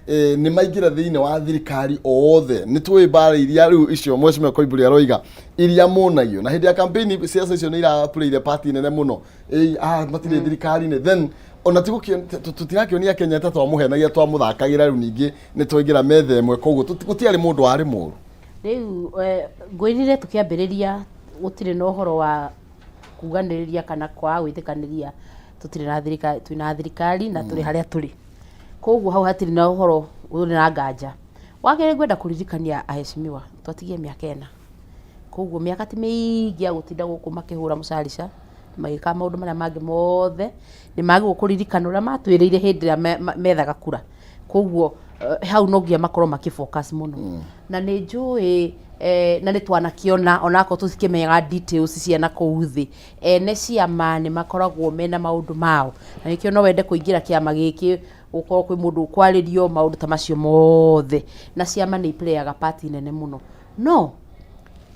Nĩ maingĩra thĩinĩ wa thirikari othe nĩ tũĩ mbara iria rĩu icio mheshimiwa Koimbũri aroiga iria monagio na hĩndĩ ya campaign siasa icio nĩ irapurĩire party nene mũno matirĩ thirikari-inĩ then ona tũtirakĩonia Kenya ta twamũhenagia twamũthakagĩra rĩu ningĩ nĩ twaingĩra metha ĩmwe koguo gũtiarĩ mũndũ warĩ mũru. Rĩu ngwĩrire tũkĩambĩrĩria gũtirĩ na ũhoro wa kuganĩrĩria kana kwaga gwĩtĩkanĩria tũtirĩ na thirikari twĩna thirikari na tũrĩ harĩa tũrĩ koguo hau hatirĩ na ũhoro ũrĩ na nganja. Wa kerĩ ngwenda kũririkania aheshimiwa twatigie mĩaka 4 koguo mĩaka ti mĩingĩ ya gũtinda gũkũ makĩhũra mũcarica magĩka maũndũ marĩa mangĩ mothe nĩ magĩrĩirwo kũririkana ũrĩa matwĩrĩire hĩndĩ ĩrĩa methaga kura koguo hau no nginya makorwo makĩ focus mũno na nĩ njũĩ na nĩ twanakĩona onakorwo tũtikĩmenyaga details cia na kũu thĩ ene ciama nĩ makoragwo mena maũndũ mao na nĩkĩo no wende kũingĩra kĩama gĩkĩ gũkorwo kwĩ mũndũ ũkwarĩrio maũndũ ta macio mothe na ciama nĩ iplayaga part nene mũno no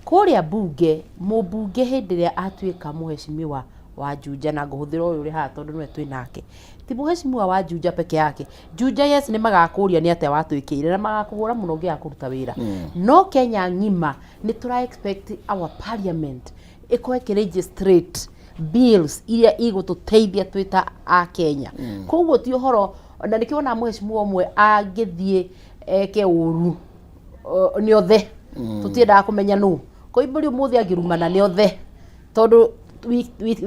kũrĩa mbunge mũmbunge hĩndĩ ĩrĩa atuĩka mũheshimiwa wa Juja na ngũhũthĩra ũyũ ũrĩ haha tondũ nĩwe twĩ nake ti mũheshimiwa wa Juja peke yake Juja yes nĩ magakũria nĩ atĩa watwĩkĩire na magakũhũra mũno ũngĩaga kũruta wĩra no Kenya ng'ima nĩ tũra expect our parliament ĩkorwo ĩkĩ legislate bills iria igũtũteithia twĩ ta a Kenya koguo ti ũhoro na nĩkĩo wonaga mũheshimiwa ũmwe angĩthiĩ eke ũru nĩ othe tũtiendaga kũmenya nũ Koimbũri ũmũthĩ angĩrumana nĩ othe tondũ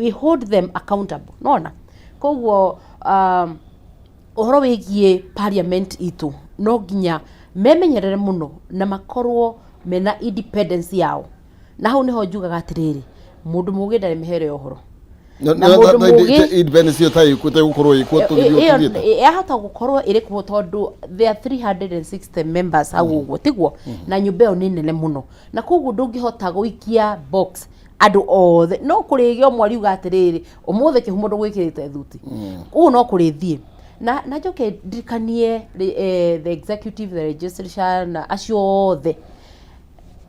we hold them accountable nona koguo ũhoro wĩgiĩ parliament itũ no nginya memenyerere mũno na makorwo mena independence yao na hau nĩho njugaga atĩrĩrĩ mũndũ mũgĩ ndarĩ mĩhero ya ũhoro na mũndũ mũgĩ independence ĩyo tegũkorwo ĩkuo tũgĩthiĩ tũthiĩte yahota gũkorwo ĩrĩ kuo tondũ there are 360 members hau ũguo tiguo na nyũmba ĩyo nĩ nene mũno na koguo ndũngĩhota gũikia box andũ othe no kũrĩgĩa ũmwe ariuga atĩrĩrĩ ũmũthĩ kĩhumo ndũgwĩkĩrĩte thuti ũguo no kũrĩthiĩ na njoke ndirikanie the executive the legislature na acio othe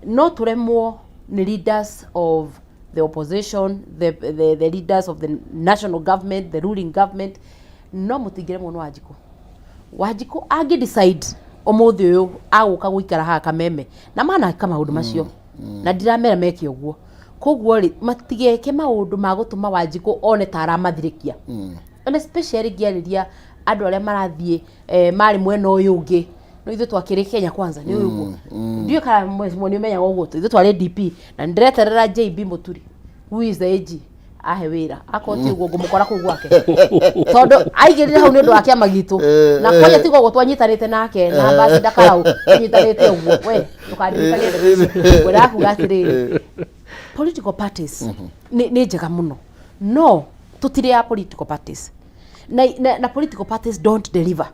no tũremwo nĩ leaders of the opposition the leaders of the national government the ruling government no mũtingĩremwo nĩ Wanjikũ. Wanjikũ angĩ decide ũmũthĩ ũyũ agũka gũikara haha Kameme na maneka maũndũ macio na ndiramera meke ũguo koguo rĩ matigeke maũndũ ma gũtũma Wanjikũ one ta aramathirĩkia and especially ngĩarĩria andũ arĩa marathiĩ marĩ mwena ũyũ ũngĩ no ithuĩ twakĩrĩ Kenya kwanza nĩ ũyũ ũguo ndiũĩ kana mwe nĩ ũmenyaga ũguo ithuĩ twarĩ DP na nĩndĩreterera JB Mũturi who is the AG ahe wĩra akorwo ti ũguo ngũmũkora kũu gwake tondũ aigĩrĩre hau nĩ ũndũ wa kĩama gitũ na kwanja tiga ũguo twanyitanĩte nake na ambassador Karau tũnyitanĩte ũguo we ndũkandirikanie ndeto icio ngwendaga kuga atĩrĩrĩ political parties nĩ njega mũno no tũtirĩ ya political parties na political parties don't deliver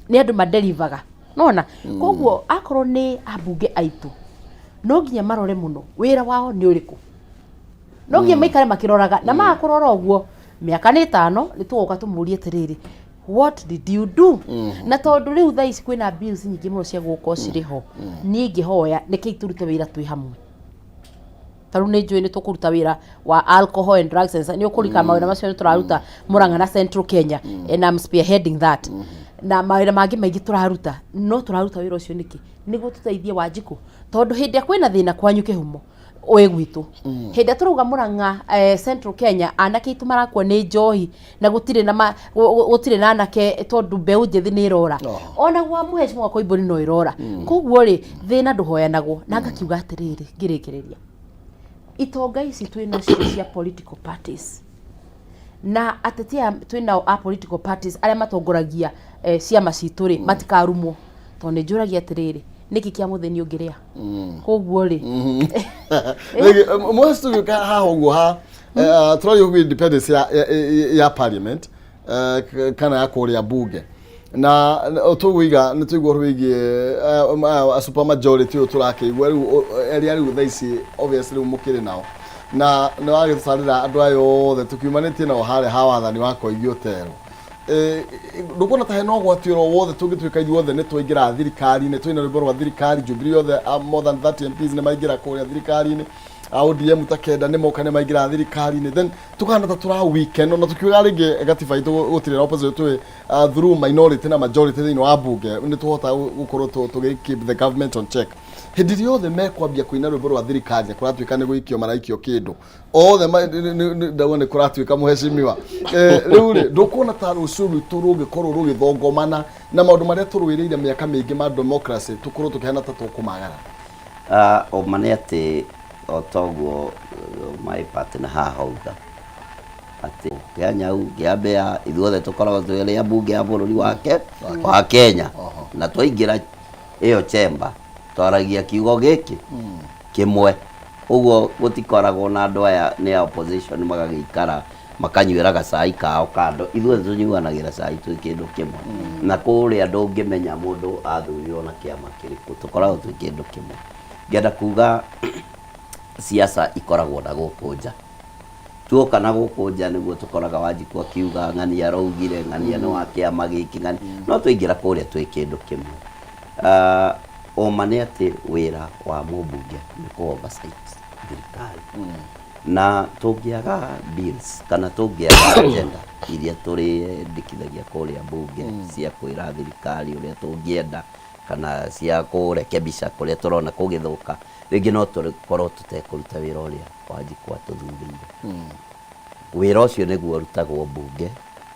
nĩ andũ madelivaga nona koguo akorwo nĩ ambunge aitũ no nginya marore mũno wĩra wao nĩ ũrĩkũ no nginya maikare makĩroraga na maga kũrora ũguo mĩaka nĩ 5 nĩ tũgoka tũmũrie atĩrĩrĩ what did you do na tondũ rĩu thaa ici kwĩna bills nyingĩ mũno cia gũkorwo cirĩ ho niĩ ingĩhoya nĩkĩi tũrute wĩra twĩ hamwe. Tarĩu nĩ njũĩ nĩ tũkũruta wĩra wa alcohol and drugs and nĩ ũkũrika mawĩra macio nĩ tũraruta Murang'a na Central Kenya, and I'm spearheading that, na mawĩra mangĩ maingĩ tũraruta. No tũraruta wĩra ũcio nĩkĩ? Nĩguo tũteithie Wanjikũ, tondũ hĩndĩ ĩrĩa kwĩna thĩna kwanyu kĩhumo wĩ gwitũ, hĩndĩ ĩrĩa tũrauga Murang'a, Central Kenya, anake aitũ marakua nĩ njohi na gũtirĩ na gũtirĩ na anake tondũ mbeũ njĩthĩ nĩ ĩrora, ona gwa mũhecimwa Koimbũri no ĩrora. Koguo rĩ, thĩna ndũhoyanagwo. Na ngakiuga atĩrĩrĩ, ngĩrĩkĩrĩria, itonga ici twĩ nacio cia political parties na ateti aya twĩ nao a political parties arĩa matongoragia ciama citũ rĩ, matikarumwo, tondũ nĩ njũragia atĩrĩrĩ, nĩkĩ kĩa mũthĩni ũngĩrĩa? Koguo rĩ, Mwesi tũgĩũka haha ũguo ha tũraria ũguo independence ya parliament, kana ya kũrĩa bunge, na tũgũiga nĩ tũigua ũhoro wĩgiĩ super majority ũyũ tũrakĩigua rĩu, ĩrĩa rĩu thaa ici obviously rĩu mũkĩrĩ nao, na nĩ wagĩtũtarĩra andũ aya othe tũkiumanĩtie nao harĩa ha wathani wa Koigi Otero. Ndũkuona ta hena ũgwati oro wothe tũngĩtuĩka ithuothe nĩ twaingĩra thirikari-inĩ, twĩna rwĩmbo rwa thirikari, Jubilee yothe, more than 30 MPs nĩ maingĩra kũrĩa thirikari-inĩ, a ODM ta kenda nĩ moka nĩ maingĩra thirikari-inĩ, then tũkahana ta tũra weaken, ona tũkiuga rĩngĩ gatiba itũ gũtirĩ na opposition, twĩ through minority na majority thĩinĩ wa bunge nĩ tũhota gũkorwo tũgĩ keep the government on check. Hĩndĩ ĩrĩa othe mekwambia kũina rwĩmbo rwa thirikari na kũratuĩka nĩ gũikio maraikio kĩndũ othe, ndauga nĩ kũratuĩka mũhecimiwa. Rĩu rĩ, ndũkuona ta rũciũ rwitũ rũngĩkorwo rũgĩthongomana na maũndũ marĩa tũrũĩrĩire mĩaka mĩingĩ ma democracy, tũkorwo tũkĩhana ta tũkũmagara? Ah, ũma nĩ atĩ o toguo my partner haha auga atĩ kĩa nyau kĩa mbĩa, ithuothe tũkoragwo twĩ a mbunge ya bũrũri wake wa Kenya, na twaingĩra ĩyo chamber twaragia kiugo gĩkĩ kĩmwe. Ũguo gũtikoragwo na andũ aya nĩ a opposition magagĩikara makanyuĩra gacai kao kando. Ithuothe tũnyuanagĩra cai twĩ kĩndũ kĩmwe, na kũrĩa ndũngĩmenya mũndũ athurirwo na kĩama kĩrĩkũ, tũkoragwo twĩ kĩndũ kĩmwe. Ngenda kuga siasa ikoragwo na gũkũ nja. Tuoka na gũkũ nja nĩguo tũkoraga Wanjikũ akiuga ng'ania araugire ng'ania nĩ wa kĩama gĩkĩ ng'ania, no twaingĩra kũrĩa twĩ kĩndũ kĩmwe. Ah, ũma nĩ atĩ wĩra wa mũmbunge nĩ kũ oversight thirikari, na tũngĩaga bills kana tũngĩaga agenda iria tũrĩendekithagia kũrĩa mbunge cia kwĩra thirikari ũrĩa tũngĩenda kana cia kũrekebisha kũrĩa tũrona kũgĩthũka, rĩngĩ no tũkorwo tũtekũruta wĩra ũrĩa Wanjikũ atũthurĩire. Wĩra ũcio nĩguo ũrutagwo mbunge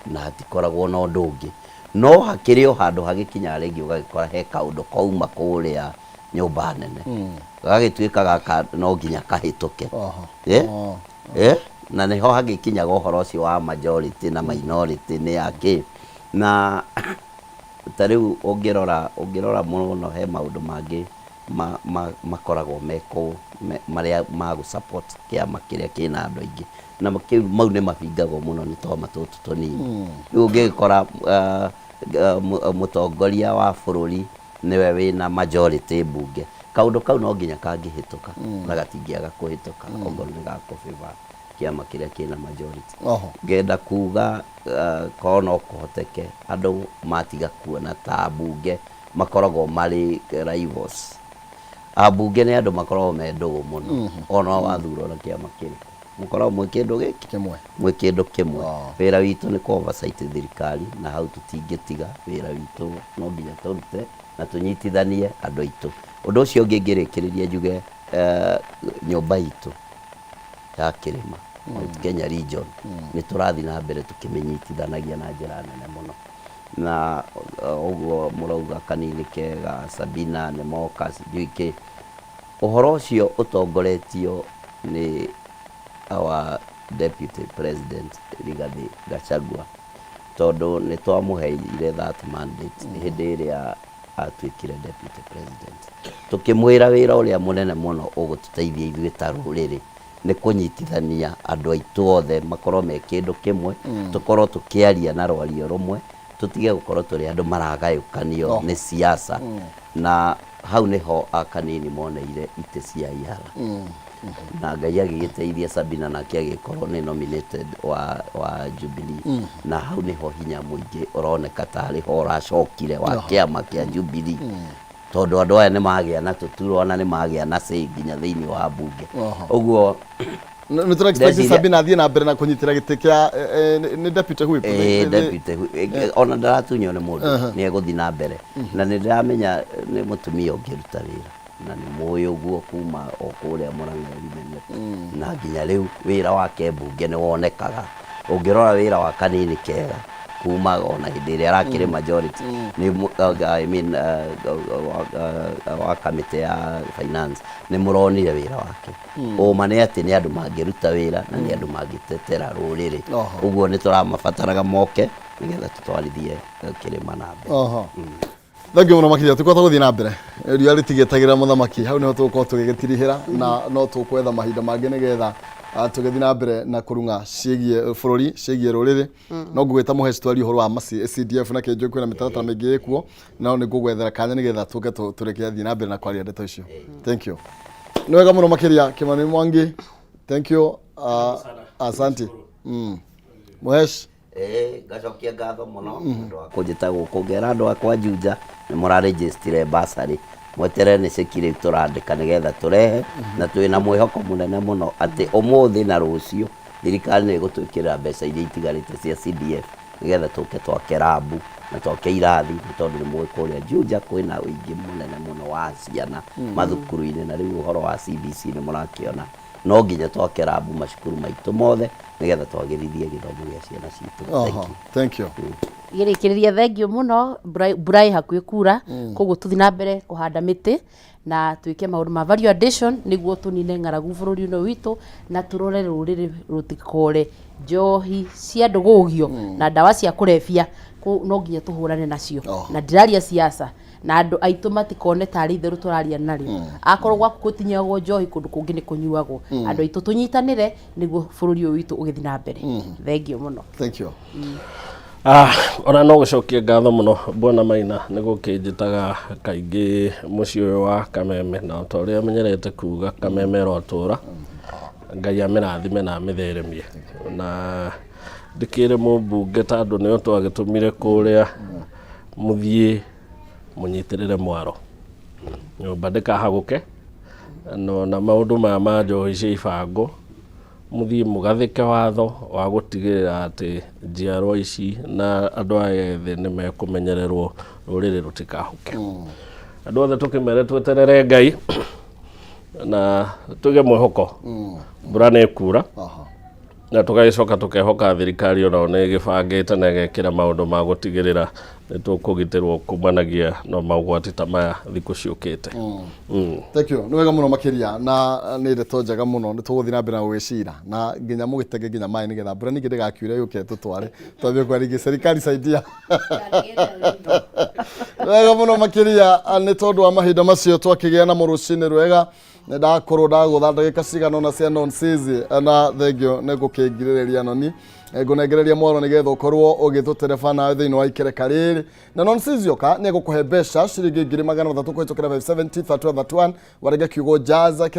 na hatikoragwo na ũndũ ũngĩ. No hakĩrĩ o handũ hagĩkinyaga rĩngĩ ũgagĩkora he kaũndũ kauma kũrĩa nyũmba nene gagagĩtuĩka gaka no nginya kahĩtũke. Eh? Eh? Na nĩho hagĩkinyaga ũhoro ũcio wa majority na minority nĩ ya kĩ. Na ta rĩu ũngĩrora mũno he maũndũ mangĩ makoragwo mekũ marĩa ma gũ support kĩama kĩrĩa kĩna andũ aingĩ, na kĩu mau nĩ mabingagwo mũno nĩ twama tũtũ tũnini. Rĩu ũngĩgĩkora mũtongoria wa bũrũri nĩwe wĩna majority mbunge, kaũndũ kau no nginya kangĩhĩtũka na gatingĩaga kũhĩtũka okorwo nĩ gakũ favor kĩama kĩrĩa kĩna majority. Ngenda kuga korwo no kũhoteke andũ matiga kuona ta mbunge makoragwo marĩ rivals. Ambunge nĩ andũ makoragwo me ndũgũ mũno, ona wathurwo na kĩama kĩrĩkũ mũkoragwo mwĩ kĩndũ gĩkĩ kĩmwe, mwĩ kĩndũ kĩmwe. Wĩra witũ nĩ kũ oversight thirikari, na hau tũtingĩtiga wĩra witũ, no nginya tũrute na tũnyitithanie andũ aitũ. Ũndũ ũcio ũngĩ ngĩrĩkĩrĩria njuge, nyũmba itũ ya kĩrĩma, Mount Kenya region, nĩ tũrathiĩ na mbere tũkĩmĩnyitithanagia na njĩra nene mũno, na ũguo mũrauga kanini kega Sabina nĩ moka sijui kĩ. Ũhoro ũcio ũtongoretio nĩ our deputy president Rigathi Gachagua, tondũ nĩ twamũheire that mandate hĩndĩ ĩrĩa atuĩkire deputy president, tũkĩmwĩra wĩra ũrĩa mũnene mũno ũgũtũteithia ithuĩ ta rũrĩrĩ nĩ kũnyitithania andũ aitũ othe makorwo me kĩndũ kĩmwe, tũkorwo tũkĩaria na rwario rũmwe, tũtige gũkorwo tũrĩ andũ maragayũkanio nĩ siasa. Na hau nĩho akanini moneire itĩ cia Ihala, na Ngai agĩgĩteithia Sabina nake agĩkorwo nĩ nominated wa Jubilee, na hau nĩho hinya mũingĩ ũroneka tarĩ ho ũracokire wa kĩama kĩa Jubilee. Tondũ andũ aya nĩ magĩa na tũturo, ona nĩ magĩa na say nginya thĩinĩ wa mbunge. Ũguo Nĩ tũra expect Ndeciria- Sabina athiĩ na mbere na kũnyitĩra gĩtĩ kĩa nĩ deputy whip. Deputy whip. Ona ndaratunywo nĩ mũndũ, nĩ egũthiĩ na mbere. Na nĩ ndĩramenya nĩ mũtumia ũngĩruta wĩra na nĩ mũĩ ũguo kuma o kũrĩa Murang'a Women, na nginya rĩu wĩra wake mbunge nĩ wonekaga. Ũngĩrora wĩra wa Kanini Kega kuma ona hĩndĩ ĩrĩa arakĩrĩ majority nĩ I mean, wa kamĩtĩ ya finance, nĩ mũronire wĩra wake. Ũma nĩ atĩ nĩ andũ mangĩruta wĩra na nĩ andũ mangĩtetera rũrĩrĩ. Ũguo nĩ tũramabataraga moke nĩgetha tũtwarithie kĩrĩma na mbere. Thengiũ mũno makĩria. Tũkũhota gũthiĩ na mbere, riũa rĩtigĩtagĩra mũthamaki hau nĩho tũgũkorwo tũgĩgĩtirihĩra, na no tũkwetha mahinda mangĩ nĩgetha tũgĩthiĩ na mbere na kũrung'a ciĩgiĩ bũrũri, ciĩgiĩ rũrĩrĩ. No ngũgwĩta mũheci twarie ũhoro wa CDF na kĩnjũ, kwĩna mĩtaratara mĩingĩ ĩkuo, no nĩ ngũgwethera kanya nĩgetha tũke tũreke athiĩ na mbere na kwaria ndeto icio. Thank you, nĩ wega mũno makĩria. Kĩmani Mwangi, thank you, asante. Mũhesh. Ĩĩ, ngacokia ngatho mũno nĩ ũndũ wa kũnjĩta gũkũ. Ngera andũ akwa Juja nĩ mũrarĩnjĩstire basarĩ, mweterere nĩ ceki rĩu tũrandĩka nĩgetha tũrehe, na twĩna mwĩhoko mũnene mũno atĩ ũmũthĩ na rũciũ thirikari nĩ ĩgũtwĩkĩrĩra mbeca iria itigarĩte cia CDF nĩgetha tũke twake rabu na twake irathi, nĩ tondũ nĩ mũĩ kũrĩa Juja kwĩna ũingĩ mũnene mũno wa ciana mathukuru-inĩ, na rĩu ũhoro wa CBC nĩ mũrakĩona no nginya twake rabu macukuru maitũ mothe nĩgetha twagĩrithie gĩthomo gĩa ciana citũ. Thank you. Thank you. Gĩrĩkĩrĩria, thengio mũno. Mbura ĩ hakuhĩ kura, koguo tũthiĩ na mbere kũhanda mĩtĩ na twĩke maũndũ ma value addition nĩguo tũnine ng'aragu bũrũri-inĩ ũyũ witũ, na tũrore rũrĩrĩ rũtikore njohi cia ndũgũgio na ndawa cia kũrebia. No nginya tũhũrane nacio. Na ndiraria siasa, na andũ aitũ matikone tarĩ itherũ tũraria narĩo. Akorwo gwaku gũtinyuagwo njohi, kũndũ kũngĩ nĩ kũnyuagwo. Andũ aitũ tũnyitanĩre nĩguo bũrũri ũyũ witũ ũgĩthiĩ na mbere. Thengio mũno. Thank you. Ona no gũcokia ngatho mũno, Bwana Maina, nĩ gũkĩnjĩtaga kaingĩ mũciĩ ũyũ wa Kameme, na ta ũrĩa menyerete kuga, Kameme ĩrotũra, Ngai amĩrathime na amĩtheremie. Na ndĩkĩrĩ mũmbunge tondũ nĩo twagĩtũmire kũrĩa mũthiĩ mũnyitĩrĩre mwaro nyũmba ndĩkahagũke, no na maũndũ maya ma njohi cia ibango mũthiĩ mũgathĩke watho wa gũtigĩrĩra atĩ njiarwa ici na andũ aya ethĩ nĩ mekũmenyererwo, rũrĩrĩ rũtikahũke. Andũ othe tũkĩmere tweterere Ngai na tũige mwĩhoko mbura nĩ ĩkura, na tũgagĩcoka tũkehoka thirikari onao nĩ ĩgĩbangĩte na ĩgekĩra maũndũ ma gũtigĩrĩra nĩ tũkũgitĩrwo kumanagia na maũgwati ta maya thikũ ciũkĩte. Thank you, nĩ wega mũno makĩria, na nĩ ndeto njega mũno. Nĩ tũgũthiĩ na mbere na gũgĩcira na nginya mũgĩtege nginya maĩ nĩgetha mbura ningĩ ndĩgakiure yũke tũtware twambie kwa rĩngĩ. Serikali saidia. Wega mũno makĩria. Nĩ tondũ wa mahinda macio twakĩgĩa namo rũcinĩ rwega, nĩ ndakorwo ndagũtha ndagĩka cigana ũna cia nonsense, na thengio nĩ gũkĩngirĩrĩria noni. Ngũnengereria mwaro nĩgetha ũkorwo ũgĩtũtereba nawe thĩinĩ wa ikereka rĩrĩ, na nonsense yoka nĩ egũkũhe mbeca ciringi 300,000 kũhĩtũkĩra 570 31 31, warenge kiugo jaza.